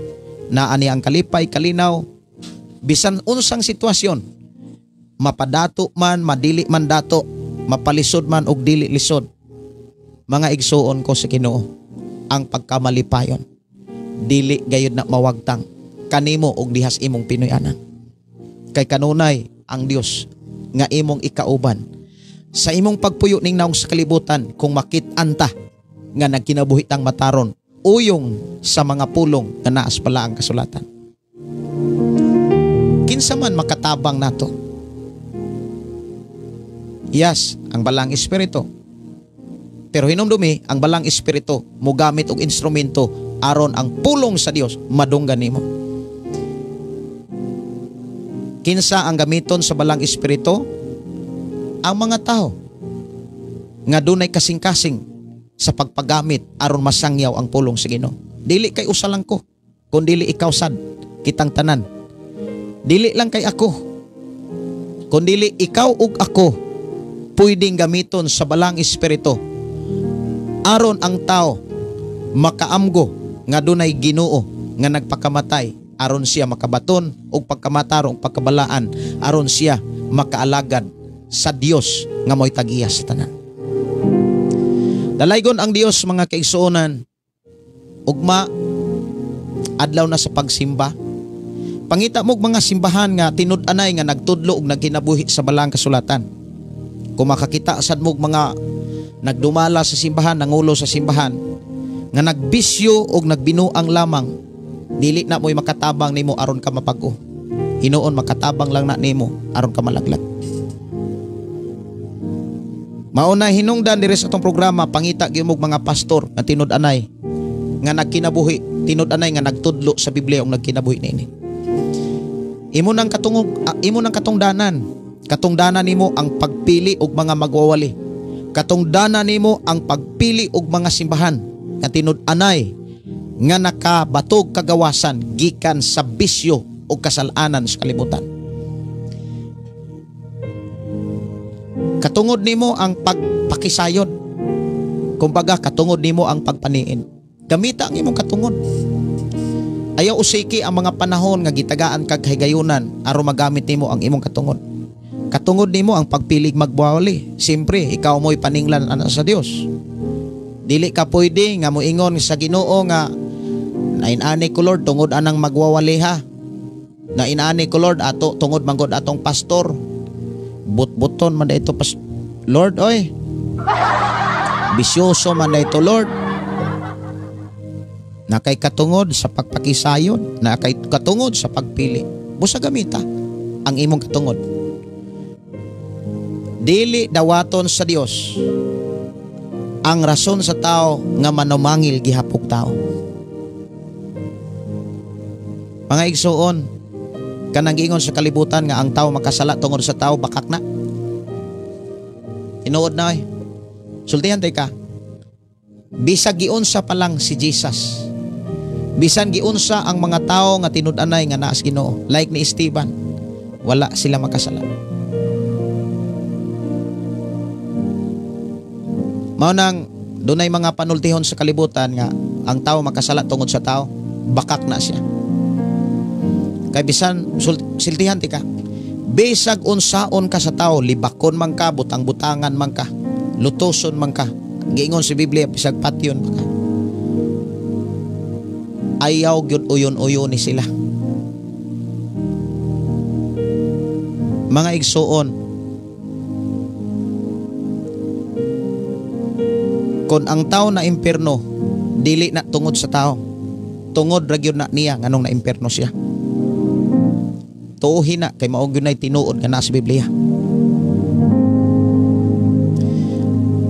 Naa ni ang kalipay, kalinaw, bisan unsang sitwasyon, mapadato man, madili man dato, mapalisod man og dili lisod, mga igsuon ko sa Ginoo, ang pagkamalipayon dili gayud na mawagtang kanimo og dihas imong Pinoy-anan. Kay kanunay ang Dios nga imong ikauban sa imong pagpuyo ning naong sa kalibutan, kung makit-an ta nga nagkinabuhi tang mataron uyong sa mga pulong nga naas pala ang kasulatan. Kinsa man makatabang nato? Yes, ang balang espiritu. Pero hinumdumi, ang balang espiritu mogamit og instrumento aron ang pulong sa Dios madunggan nimo. Kinsa ang gamiton sa balang espiritu? Ang mga tao nga dunay kasing-kasing sa pagpagamit aron masangyaw ang pulong sa Ginoo. Dili kay usa lang ko, kun dili ikaw sad, kitang tanan. Dili lang kay ako, kun dili ikaw ug ako pwedeng gamiton sa balang espiritu aron ang tao makaamgo nga dunay Ginoo nga nagpakamatay aron siya makabaton og pagkamatarong pagkabalaan, aron siya makaalagad sa Dios nga mo'y tag-iya sa tanan. Dalaygon ang Dios mga kaigsuonan. Ugma adlaw na sa pagsimba. Pangita mo mga simbahan nga tinud-anay nga nagtudlo og nagkinabuhi sa balang kasulatan. Kung makakita sad mo mga nagdumala sa simbahan, nangulo sa simbahan, nga nagbisyo og nagbinuang lamang, dili na mo'y makatabang nimo aron ka mapag-o. Hinuon makatabang lang na nimo aron ka malaglag. Mauna hinungdan diri sa atong programa, pangita gyud mo mga pastor nga tinud-anay nga nagkinabuhi, tinud-anay nga nagtudlo sa Biblia og nagkinabuhi niini. Imo nang katungog, imo nang katungdanan. Katungdanan nimo ang pagpili og mga magwawali. Katungdanan nimo ang pagpili og mga simbahan nga tinud-anay nga nakabatog kagawasan gikan sa bisyo o kasalanan sa kalibutan. Katungod nimo ang pagpakisayod. Kumbaga katungod nimo ang pagpaniin. Gamita ang imong katungod. Ayaw usiki ang mga panahon nga gitagaan kag kahigayunan aron magamit nimo ang imong katungod. Katungod nimo ang pagpilig magwawali. Siyempre, ikaw mo'y paninglan anak sa Dios. Dili ka pwede nga moingon sa Ginoo nga nainani ko Lord tungod anang magwawali ha. Nainani ko Lord ato tungod manggod atong pastor. Butbuton man ito pas Lord oy. Bisyoso man ito Lord. Nakay katungod sa pagpakisayon, nakay katungod sa pagpili. Busa gamita ang imong katungod. Dili dawaton sa Dios ang rason sa tao nga manumangil gihapok tao. Mga igsuon, kanang giingon sa kalibutan nga ang tao makasala tungod sa tao, bakak na. Tinuod na ay. Sultihan tay ka. Bisag giunsa pa lang si Jesus. Bisan giunsa ang mga tao nga tinud-anay nga naas Ginoo, like ni Esteban, wala sila makasala. Mao nang dunay mga panultihon sa kalibutan nga ang tao makasala tungod sa tao, bakak na siya. Kay bisan siltihan ti ka. Bisag unsaon ka sa tao, libakon man ka, butang-butangan man ka, lutoson man ka. Giingon sa Biblia, bisag patyon pa ka. Ayaw gyud uyon-uyon ni sila. Mga igsuon, kon ang tao na impierno, dili na tungod sa tao. Tungod ra gyud na niya nganong na impierno siya. Tuohin na kay mao gyud nay tinuod nga naa sa Biblia.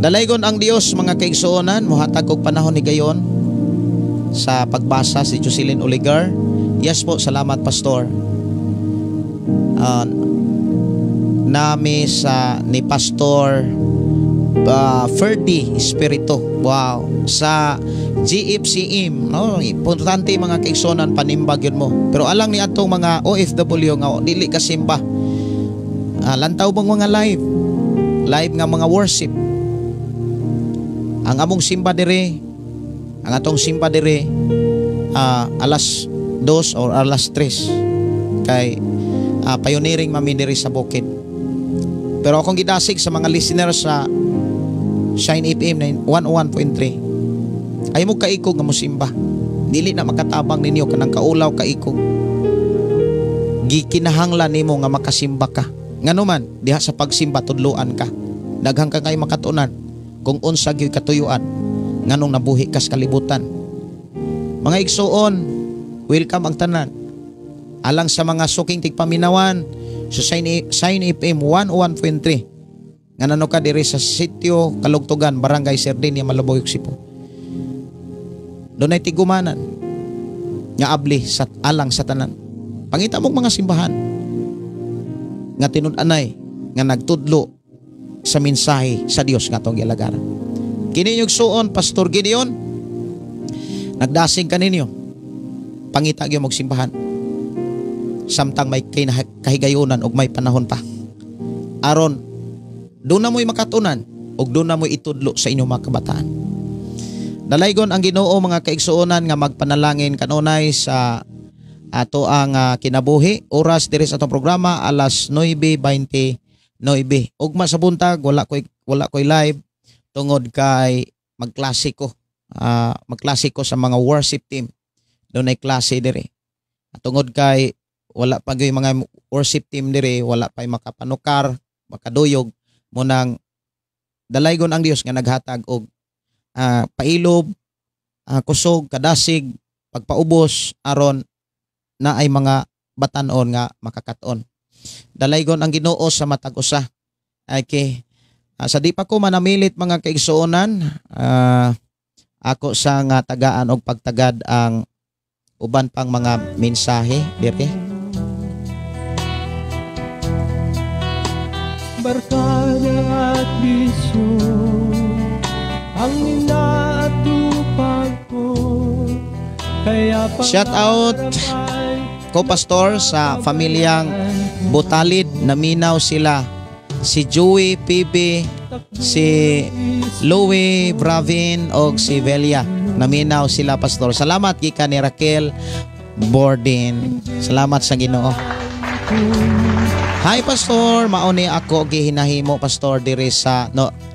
Dalaygon ang Dios mga kaigsuonan, mohatag og panahon ni gayon sa pagbasa si Jocelyn Oligar. Yes po, salamat Pastor. Nami sa ni Pastor Ferdy Espiritu. Wow, sa GFCM, no? Importante mga kaigsuonan, panimbag yun mo. Pero alang ni atong mga OFW nga dili ka simba. Lantaw bang mga live? Live nga mga worship. Ang among simba dire, ang atong simba dire alas 2 or alas 3 kay pioneering mami dire sa bukid. Pero akong gidasig sa mga listeners sa Shine FM 101.3, ay mo kaikog nga mosimba. Dili na makatabang ninyo kanang kaulaw kaikog. Gikinahanglan nimo nga makasimba ka. Ngano man diha sa pagsimba tudloan ka. Daghang ka kay makatunan kung unsa gyud katuyuan nganong nabuhi kas kalibutan. Mga igsuon, welcome ang tanan. Alang sa mga suking tigpaminawan sa Shine FM 101.3 nga nano ka diri sa sitio Kalugtugan, Barangay Sardinia, Malabuyoc, Cebu. Dunay tigumanan nga abli sa alang sa tanan. Pangita mong mga simbahan nga tinud-anay nga nagtudlo sa mensahe sa Dios nga atong gialagaran. Kini inyong suon, Pastor Gideon, nagdasig kaninyo, pangita gyud og simbahan samtang may kahigayunan og may panahon pa. Aron doon na mo'y makatunan og doon na mo'y itudlo sa inyong mga kabataan. Dalaygon ang Ginoo mga kaigsuonan nga magpanalangin kanunay sa ato ang kinabuhi. Oras diri sa atong programa alas 9:29. Ugma sa buntag wala koy live tungod kay magklase ko. Magklase ko sa mga worship team. Doon ay klase diri. Tungod kay wala pa gyud mga worship team diri, wala pa'y makapanukar, makaduyog, munang dalaygon ang Dios nga naghatag og pailob, kusog, kadasig, pagpaubos aron na ay mga batan-on nga makakaton. Dalaygon ang Ginoo sa matag usa. Okay. Sa di pa ko manamilit mga kaigsuonan, ako sa nga tagaan og pagtagad ang uban pang mga mensahe diri. Barkada at bisyo ang inaatupag ko. Kaya shout out ko pastor sa pamilyang Butalid, naminaw sila si Joey PB, si Louie Bravin og si Velia. Naminaw sila pastor. Salamat gikan ni Raquel Bordin. Salamat sa Ginoo. Hi pastor, mauni ako gihinahimo pastor diri sa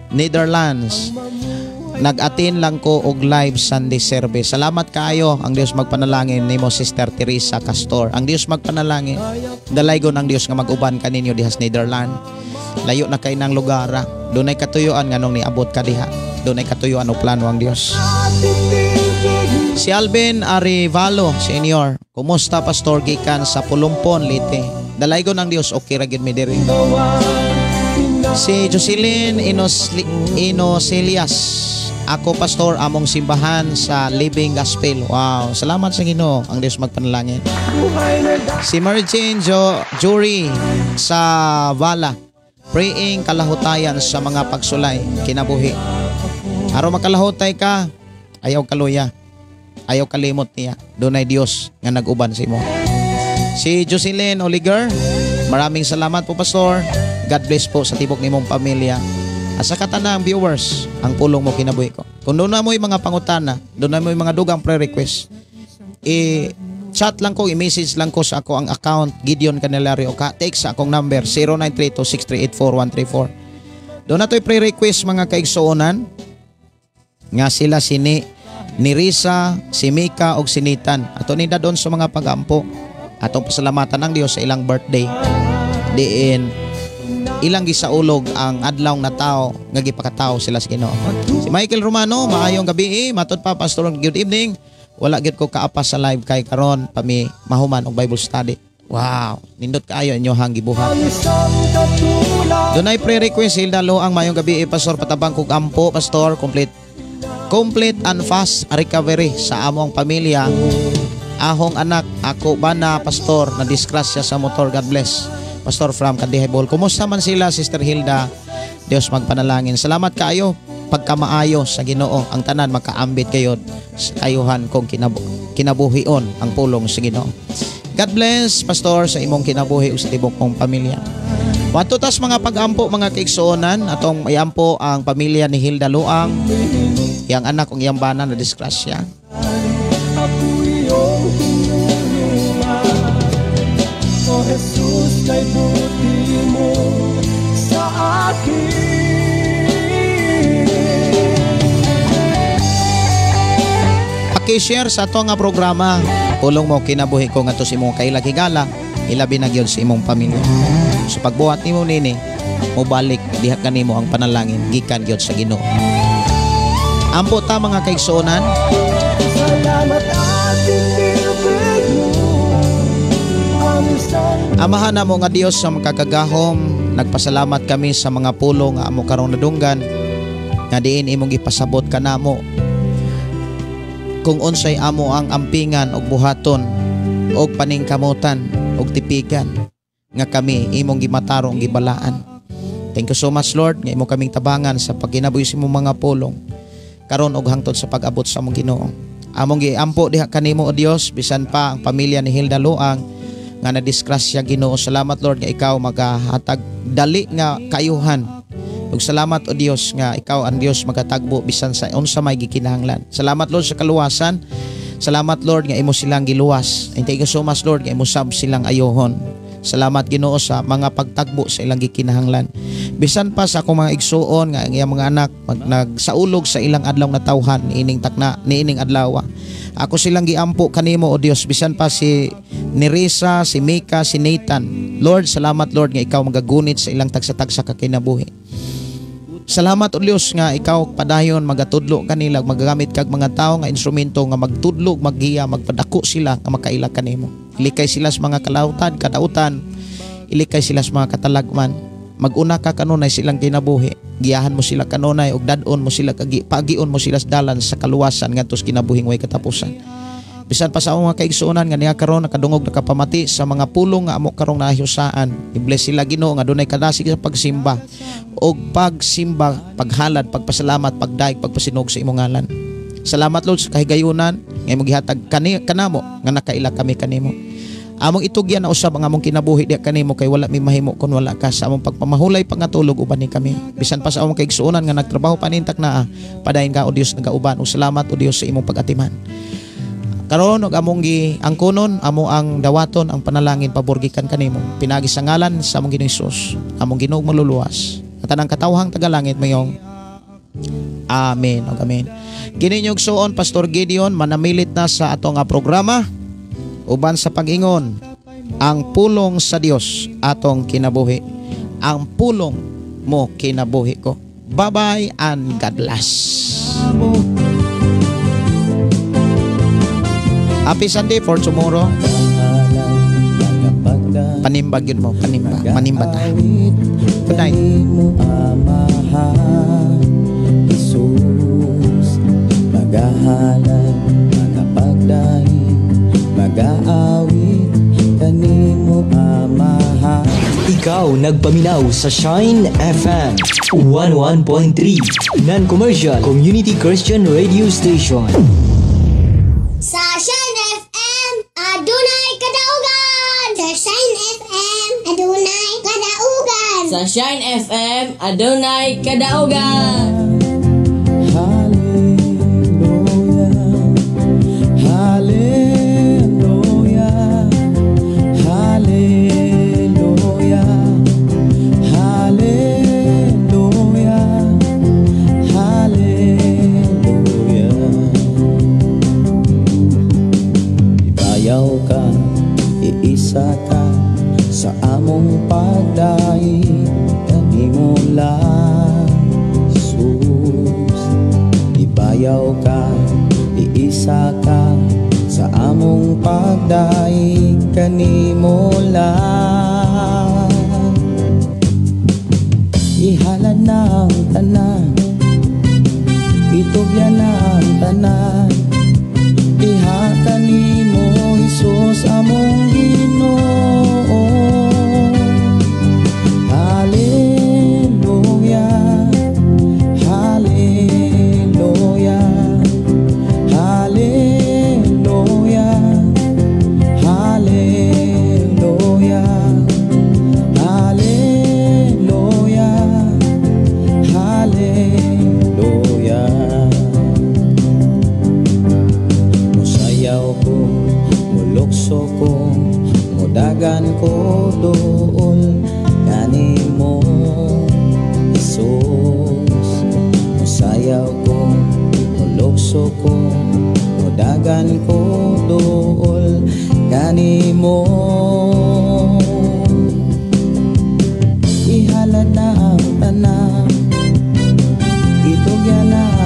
Netherlands. Nag-atin lang ko og live Sunday service. Salamat kaayo. Ang Dios magpanalangin nimo Sister Teresa Castor. Ang Dios magpanalangin. Dalaygon ang Dios nga mag-uban kaninyo diha sa Netherlands. Layo na kay nang lugar. Dunay katuyuan nganong niabot ka diha. Dunay katuyuan o plano ang Dios. Si Alvin Arevalo Senior. Kumusta pastor gikan sa Pulumpon, Leyte. Dalaygon ang Dios, okay ra gyud mi diri. Si Jocelyn Inoselias. Ako, Pastor, among simbahan sa Living Gospel. Wow, salamat sa Ginoo, ang Dios magpanalangin. Si Mary Jane Jury sa Vala, praying kalahutayan sa mga pagsulay kinabuhi. Aron makalahutay ka, ayaw kaluya, ayaw kalimot niya. Dunay Dios nga nag-uban sa imo. Si Jocelyn Oliger, maraming salamat po, Pastor. God bless po sa tibok nimong pamilya. At sa katanang viewers, ang pulong mo kinabuhi ko. Kung duna mo'y mga pangutana, duna mo'y mga dugang pre-request, i-chat lang ko, i-message lang ko sa ako ang account Gideon Canelario ka text sa akong number 0932-638-4134. Duna to'y pre-request, mga kaigsuonan, nga sila sini ni Risa, si Mika og si Nathan. Ato ni dadon sa mga pagampo. Atong pasalamatan ang Dios sa ilang birthday. Diin ilang gisaulog ang adlaw na tao nga gipakatao sila sa Ginoo. Si Michael Romano, maayong gabi, matod pa, Pastor, good evening. Wala gyud ko kaapas sa live kay karon pa mi mahuman og Bible study. Wow, nindot kaayo inyohang gibuhat. Dunay pre-request Hilda Loang, maayong gabi, Pastor, patabang kog ampo, Pastor, complete complete and fast recovery sa among pamilya. Ahong anak, ako bana, Pastor, na disgrasya sa motor. God bless. Pastor from Kandihay Bohol. Kumusta man sila, Sister Hilda? Dios magpanalangin. Salamat kaayo pagkamaayo sa Ginoo. Ang tanan makaambit kayo sa kayuhan kong kinabuhion ang pulong sa Ginoo. God bless, Pastor, sa imong kinabuhi ug sa tibok mong pamilya. Wato tas mga pag-ampo, mga kaigsuonan, atong iampo ang pamilya ni Hilda Luang, iyang anak ug iyang bana na disgrasya. Ako iyong tinulungan, O Jesus, kay buti mo sa akin. Paki-share sa ato nga programa, Pulong Mo Kinabuhi Ko, ngadto sa imong kailahigala, ilabi na gyud sa imong pamilya. Sa pagbuhat nimo nini, mobalik diha kanimo ang panalangin gikan gyud sa Ginoo. Ampo ta, mga kaigsuonan. Salamat at mo ang isang Amahan namo nga Dios sa makakagahom, nagpasalamat kami sa mga pulong nga amo karong nadunggan, nga diin imong gipasabot kanamo kung unsay amo ang ampingan og buhaton og paningkamutan og tipigan nga kami imong gimatarong gibalaan. Thank you so much, Lord, nga imo kaming tabangan sa pagkinabuhi sa imong mga pulong karon og hangtod sa pag-abot sa among Ginoo. Among giampo diha kanimo, o Dios, bisan pa ang pamilya ni Hilda Luang nga nadisgrasya, Ginoo. Salamat, Lord, nga ikaw magahatag dali nga kayuhan. Ug salamat, o Dios, nga ikaw ang Dios magatagbo bisan sa unsa may gikinahanglan. Salamat, Lord, sa kaluwasan. Salamat, Lord, nga imo silang giluwas. And thank you so much, Lord, nga imo sab silang ayohon. Salamat, Ginoo, sa mga pagtagbo sa ilang gikinahanglan. Bisan pa sa akong mga igsuon nga ang iyang mga anak nagsaulog sa ilang adlaw na tawhan niining takna niining adlaw. Ako silang giampo kanimo, o Dios, bisan pa si Nerissa, si Mika, si Nathan. Lord, salamat, Lord, nga ikaw magagunit sa ilang tagsa-tagsa ka kinabuhi. Salamat, o Dios, nga ikaw padayon magatudlo kanila, magagamit kag mga tawo nga instrumento nga magtudlo, maggiya, magpadako sila nga makaila kanimo. Ilikay sila sa mga kalautan, kadautan, ilikay sila sa mga katalagman. Maguna ka kanunay silang kinabuhi. Giyahan mo sila kanunay ug dad-on mo sila pagion mo sila sa dalan sa kaluwasan ngadto sa kinabuhing way katapusan. Bisan pa sa among mga kaigsuonan nga niya karon nakadungog nakapamati sa mga pulong nga amo karong nahusaan. I-bless sila, Ginoo, nga dunay kadasig sa pagsimba og pagsimba, paghalad, pagpasalamat, pagdaig, pagpasinog sa imong ngalan. Salamat, Lord, sa kahigayunan nga imong gihatag kanamo nga nakaila kami kanimo. Among itugyan na usab ang among kinabuhi diha kanimo kay wala mi mahimo kun wala ka sa among pagpamahulay pangatulog uban ni kami. Bisan pa sa among kaigsuonan nga nagtrabaho panintak naa, padayon ka, o Dios, nagauban. Ug salamat, o Dios, sa imong pag-atiman. Karon og among giangkonon, amo ang dawaton ang panalangin pabor gikan kanimo. Pinagi sa ngalan sa among Ginoong Hesus, among Ginoong maluluwas. At tanang katawhang tagalangit mayong amen ug amen. Kini inyong suon Pastor Gideon manamilit na sa ato nga programa uban sa pag-ingon ang pulong sa Dios atong kinabuhi. Ang pulong mo kinabuhi ko. Bye-bye and God bless. Happy Sunday for tomorrow. Panimbag yun mo, panimba, manimba ta. Good night. Jesus. Magahalad, magapagdaig, magaawit kanimo, Amahan. Ikaw nagpaminaw sa Shine FM 11.3, Non-commercial Community Christian Radio Station. Sa Shine FM, adunay kadaugan! Sa Shine FM, adunay kadaugan! Sa Shine FM, adunay kadaugan. Hallelujah, Hallelujah, Hallelujah, Hallelujah, Hallelujah. Ibayaw ka, iisa ka sa among pagdaig kanimo lang, Jesus. Ibayaw ka, iisa ka sa among pagdaig kanimo lang. Ihalad na ang tanan, itugyan na ang tanan, diha kanimo, Hesus, among Ginoo. Hallelujah, Hallelujah, Hallelujah, Hallelujah, Hallelujah, Hallelujah. Musayaw ko, mulukso ko, mudagan ko duol kanimo, Jesus. Musayaw ko, mulukso ko, mudagan ko duol kanimo. Ihalad na ang tanan, itugyan na.